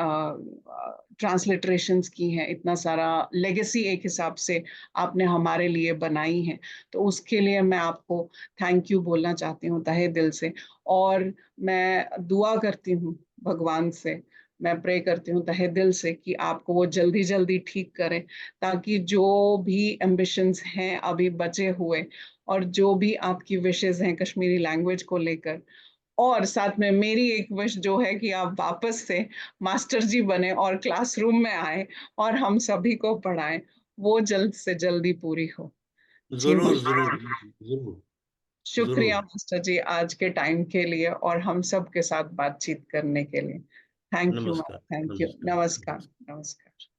ट्रांसलिटरेशंस की हैं, इतना सारा लेगेसी एक हिसाब से आपने हमारे लिए बनाई है, तो उसके लिए मैं आपको थैंक यू बोलना चाहती हूँ तहे दिल से। और मैं दुआ करती हूँ भगवान से, मैं प्रे करती हूँ तहे दिल से कि आपको वो जल्दी जल्दी ठीक करें, ताकि जो भी एम्बिशंस हैं अभी बचे हुए और जो भी आपकी विशेस हैं कश्मीरी लैंग्वेज को लेकर, और साथ में मेरी एक विश जो है कि आप वापस से मास्टर जी बने और क्लासरूम में आए और हम सभी को पढ़ाएं, वो जल्द से जल्दी पूरी हो। जरूर, जरूर, जरूर। शुक्रिया मास्टर जी आज के टाइम के लिए और हम सब के साथ बातचीत करने के लिए। Thank you. Thank you. नमस्कार। नमस्कार।